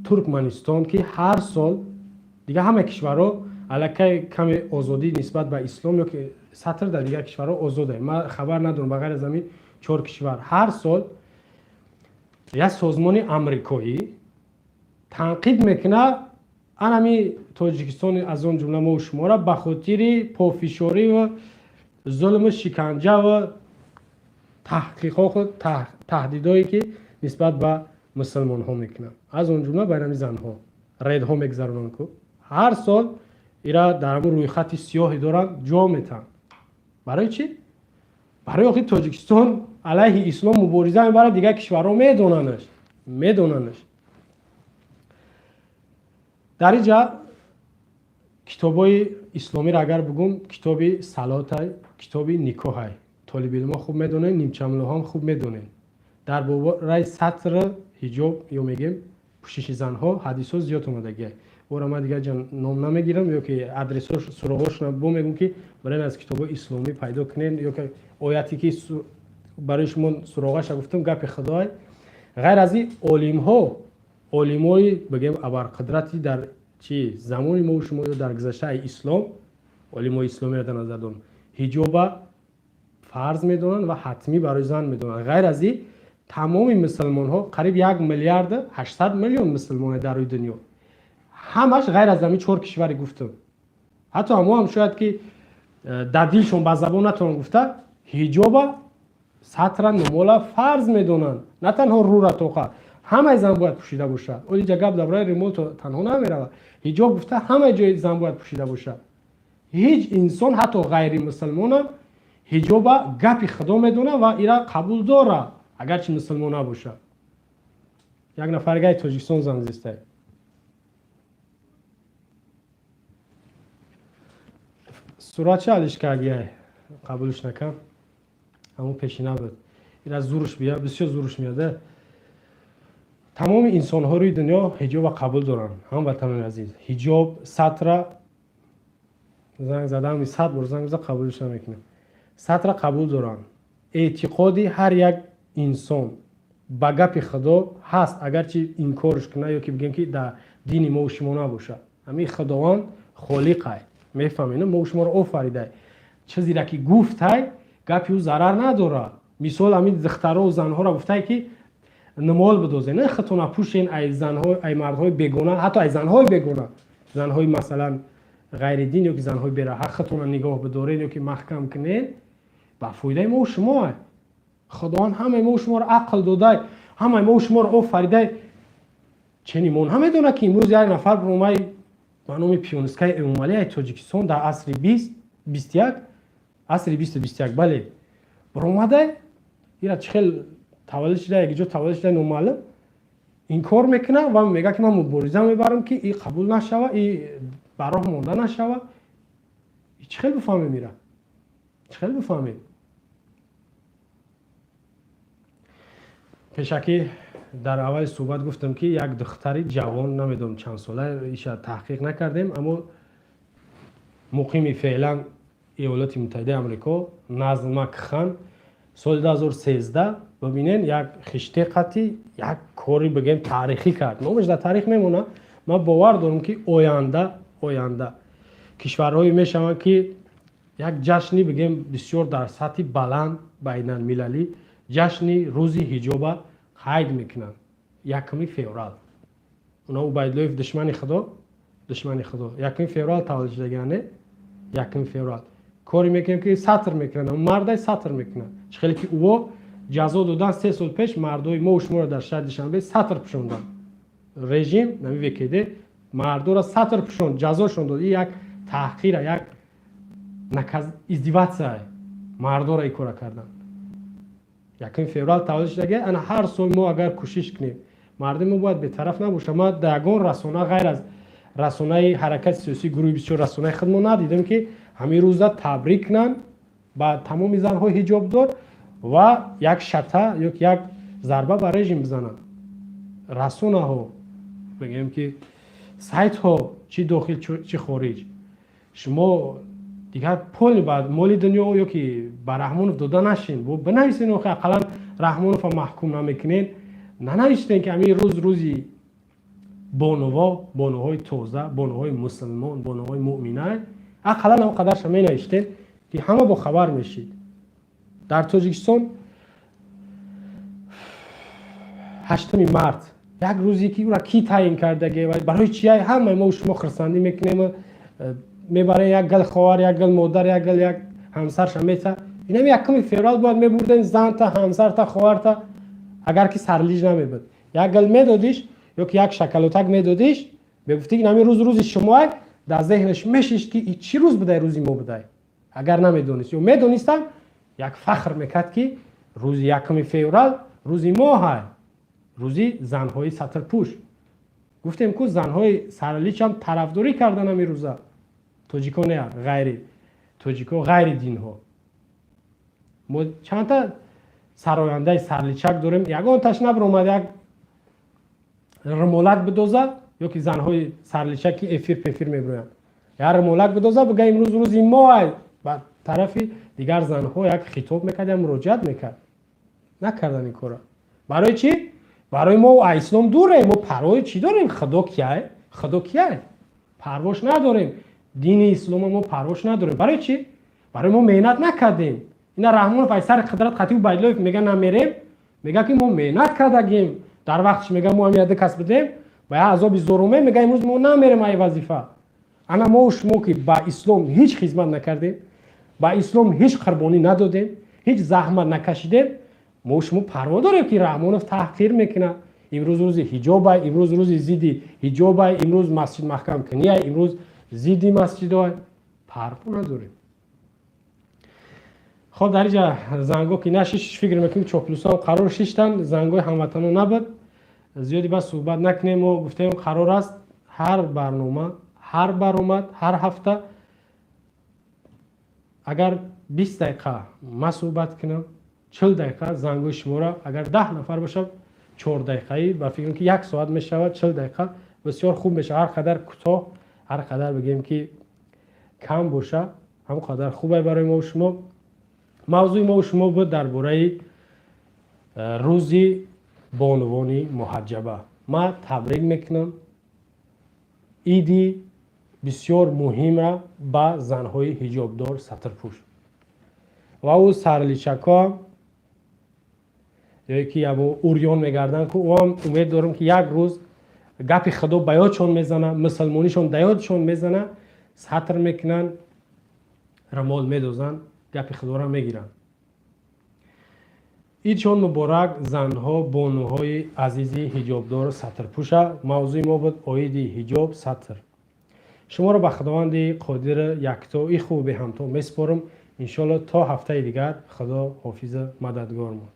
Туркманистон, ки ҳар сол дигар ҳама кишварҳо аллакай каме озодӣ нисбат ба ислом ё ки сатр дар дигар кишварҳо озода, ман хабар надорам, ба ғайр аз ҳамин чор кишвар, ҳар сол як созмони амрикоӣ танқид мекунад анами Тоҷикистони, аз он ҷумла мо шуморо, ба хотири пофишориву зулму шиканҷаву таҳқиқоту таҳдидое, ки нисбат ба мусулмонҳо мекунанд, аз он ҷумла байни ҳами занҳо рейдҳо мегузаронанд ку. Ҳар сол ира дар ҳамун рӯйхати сиёҳе доранд, ҷо метаҳанд. Барои чӣ? Барои охи Тоҷикистон алайҳи ислом мубориза мебарад, дигар кишварҳо медонанаш, медонанаш. Дар инҷа китобҳои исломиро агар бигӯм, китоби салотай, китоби никоҳай, толибилмҳо хуб медонед, нимчамлоҳам хуб медонед. Дар бораи сатр, ҳиҷоб ё мегем пӯшиши занҳо ҳадисҳо зиёд омадагиай. Бора ман дигар ҷа ном намегирам ё ки адресҳош, суроғошона бо мегӯм, ки барои аз китобҳои исломӣ пайдо кунед, ё ки ояте, ки барои шумо суроғаша гуфтам, гапи худой. Ғайр аз ин, олимҳо, олимои бигем абарқудрати дар чи замони мо шумо ё дар гузаштаи ислом, олимои исломиро дар назар дорам, ҳиҷоба фарз медонанд ва ҳатмӣ барои зан медонанд. Ғайр аз ин, тамоми мусулмонҳо, қариб 1 миллиарду 800 миллион мусулмоне дар рӯи дунё, ҳамаш ғайр аз ҳамин чор кишваре гуфтам, ҳатто ҳамо ҳам шояд ки дар дилшон ба забон натавонанд гуфта, ҳиҷоба, сатра, нумола фарз медонанд. На танҳо рӯра тоқа, ҳамаи зан бояд пӯшида бошад. Олиҷа гап дар бораи римол танҳо намеравад. Ҳиҷоб гуфта, ҳамаи ҷои зан бояд пӯшида бошад. Ҳеҷ инсон, ҳатто ғайримусулмонам, ҳиҷоба гапи худо медонад ва ира қабул дорад, агарчи мусулмон набошад. Як нафаргаи Тоҷикистон занг зистай. Суратча алиш кардиай, қабулш накам, ҳамон пешина буд. Ира зурш бия, бисёр зурш меяда. Тамоми инсонҳо рӯи дунё ҳиҷоба қабул доранд. Ҳамватанони азиз, ҳиҷоб, сатра занг задам, 100 бор занг зада, қабулш намекунам. Сатра қабул доранд. Эътиқоди ҳар як инсон ба гапи худо ҳаст, агарчи инкорш кунад ё ки бигем, ки дар дини мо шумо набошад. Ҳамин Худованд холиқай, мефаҳмед, мо шуморо офаридай, чизеро ки гуфтай, гапи ӯ зарар надорад. Мисол, ҳамин духтарову занҳоро гуфтай, ки нумол бидозед, не худтона пӯшен ай занҳо, ай мардҳои бегона, ҳатто ай занҳои бегона, занҳои масалан ғайридин ё ки занҳои бераҳа худтона нигоҳ бидоред ё ки маҳкам кунед, ба фоидаи мо шумо. Худованд ҳамаи мо шуморо ақл додай, ҳамаи мо шуморо офаридай. Ченимон ҳамедонад, ки имрӯз як нафар ромай ба номи Пионскаи Эмомалӣ ай Тоҷикистон дар асри бист бисту як, асри бисту бисту як, бале, баромадай, ира чӣ хел таваллуд шуда, як ҷо таваллуд шуда, номаълум, инкор мекунад ва мегӯяд, ки ман мубориза мебарам, ки и қабул нашава, и ба роҳ монда нашава. Чӣ хел бифаҳмем ира? Чӣ хел бифаҳмем? Пешакӣ дар аввали суҳбат гуфтам, ки як духтари ҷавон, намедонам чанд сола, иша таҳқиқ накардем, аммо муқими феълан Иёлоти Муттаҳидаи Амрико, Назмак Хан, соли 2013, бибинен, як хиште қати як кори, бигем, таърихӣ кард, номаш дар таърих мемонад. Ман бовар дорам, ки оянда кишварҳое мешаванд, ки як ҷашни, бигем, бисёр дар сатҳи баланд, байналмилалӣ ҷашни рӯзи ҳиҷоба қайд мекунанд, 1 феврал. Уна Убайдуллоев, душмани Худо, душмани Худо, 1 феврал таваллуд шудагиане. 1 феврал коре мекунем, ки сатр мекунанд, мардай сатр мекунанд. Чӣ хеле ки ӯо ҷазо додан 3 сол пеш мардои мо шуморо дар шаҳри Душанбе сатр пӯшонданд, режим нами ВКД мардоро сатр пӯшонд, ҷазошон дод. И як таҳқира, як издеваться, мардоро и кора кардан. 1 феврал таваллуд шудаги. Ана ҳар сол мо агар кӯшиш кунем, мардуми мо бояд бетараф набошад. Ма дар ягон расона, ғайр аз расонаи ҳаракати сиёсии гурӯҳи бисёр, расонаи худмо надидем, ки ҳамин рӯза табрик кунанд ба тамоми занҳои ҳиҷобдор ва як шата ё як зарба ба режим бизананд. Расонаҳо, бигем, ки сайтҳо, чӣ дохил, чӣ хориҷ, шумо дигар пули ба моли дунё ё ки ба Раҳмонов дода нашин, бинависен. Охи, ақаллан Раҳмонова маҳкум намекунен, нанавиштен, ки ҳамин рӯз рӯзи бонуво, бонуҳои тоза, бонуҳои мусулмон, бонуҳои муъмина. Ақаллан ам қадарша менавиштен, ки ҳама бохабар мешид. Дар Тоҷикистон 8 март як рӯзе, ки ӯра кӣ таъин кардаге, барои чия ҳамаи мо шумо хурсандӣ мекунем, мебарем, як гал ховар, як гал модар, як гал як ҳамсарша мета. Инами 1 феврал бояд мебурдем занта, ҳамсарта, ховарта, агар ки сарлиж намебуд, як гал медодиш ё ки як шакалотак медодиш, мегуфтӣ, ки инами рӯз рӯзи шумоак. Дар зеҳнаш мешишт, ки и чӣ рӯз будай, рӯзи мо будай. Агар намедонист ё медонистам, як фахр мекард, ки рӯзи 1 феврал рӯзи мо ҳай, рӯзи занҳои сатрпӯш. Гуфтем, ку занҳои сарличам тарафдорӣ кардан ҳамин рӯза, тоҷико не, ғайри тоҷико, ғайри динҳо. Мо чандта сарояндаи сарличак дорем, ягонташ набаромад як румолак бидоза, ё ки занҳои сарличак, ки эфир пефир мебироянд, як румолак бидоза, бига, имрӯз рӯзи мо ай. Ба тарафи дигар занҳо як хитоб мекард, як муроҷиат мекард. Накардан ин кора. Барои чӣ? Барои мо а ислом дурем. Мо парвои чӣ дорем? Худо кияй? Худо кияй? Парвош надорем. Дини ислома мо парвош надорем. Барои чӣ? Барои мо меҳнат накардем. Ина Раҳмонов ай сари қудрат қатӣ Убайдуллоев мега, намерем, мега, ки мо меҳнат кардагем. Дар вақтш мега, мо ҳам яде кас будем, ба як азоби зоруме, мега, имрӯз мо намерем ай вазифа. Ана мо шумо, ки ба ислом ҳеҷ хизмат накардем, ба ислом ҳеҷ қурбонӣ надодем, ҳеҷ заҳмат накашидем, мо шумо парво дорем, ки Раҳмонов таҳқир мекунад? Имрӯз рӯзи ҳиҷобай, имрӯз рӯзи зидди ҳиҷобай, имрӯз масҷид маҳкамкунияй, имрӯз зидди масҷидой, парво надорем. Хоб, дар инҷа занго ки нашиш, фикр мекунем, чоплусам қарор шиштан, зангои ҳамватанон набуд. Зиёди бас суҳбат накунем. Мо гуфтем, қарор аст ҳар барнома, ҳар баромад, ҳар ҳафта агар 20 дақиқа ма суҳбат кунам, 40 дақиқа зангои шуморо, агар 10 нафар бошад, 4 дақиқаӣ, ба фикрам, ки як соат мешавад, 40 дақиқа бисёр хуб мешавад. Ҳар қадар кӯтоҳ, ҳар қадар, бигем, ки кам боша, ҳамон қадар хубай барои мо шумо. Мавзӯи мо шумо буд дар бораи рӯзи бонувони муҳаҷҷаба. Ман табрик мекунам иди бисёр муҳимра ба занҳои ҳиҷобдор, сатрпӯш ва ӯ сарличакҳо, ё ки ябо урён мегарданд, ку ӯам умед дорам, ки як рӯз гапи Худо ба ёдшон мезана, мусулмонишон да ёдшон мезана, сатр мекунанд, рамол медозанд, гапи Худоро мегиранд. Идшон муборак, занҳо, бонуҳои азизи ҳиҷобдору сатрпӯша. Мавзӯи мо буд оиди ҳиҷоб, сатр. Шуморо ба Худованди қодири якто, иху беҳамто месупорам. Иншоалло, то ҳафтаи дигар. Худо ҳофизу мададгормон.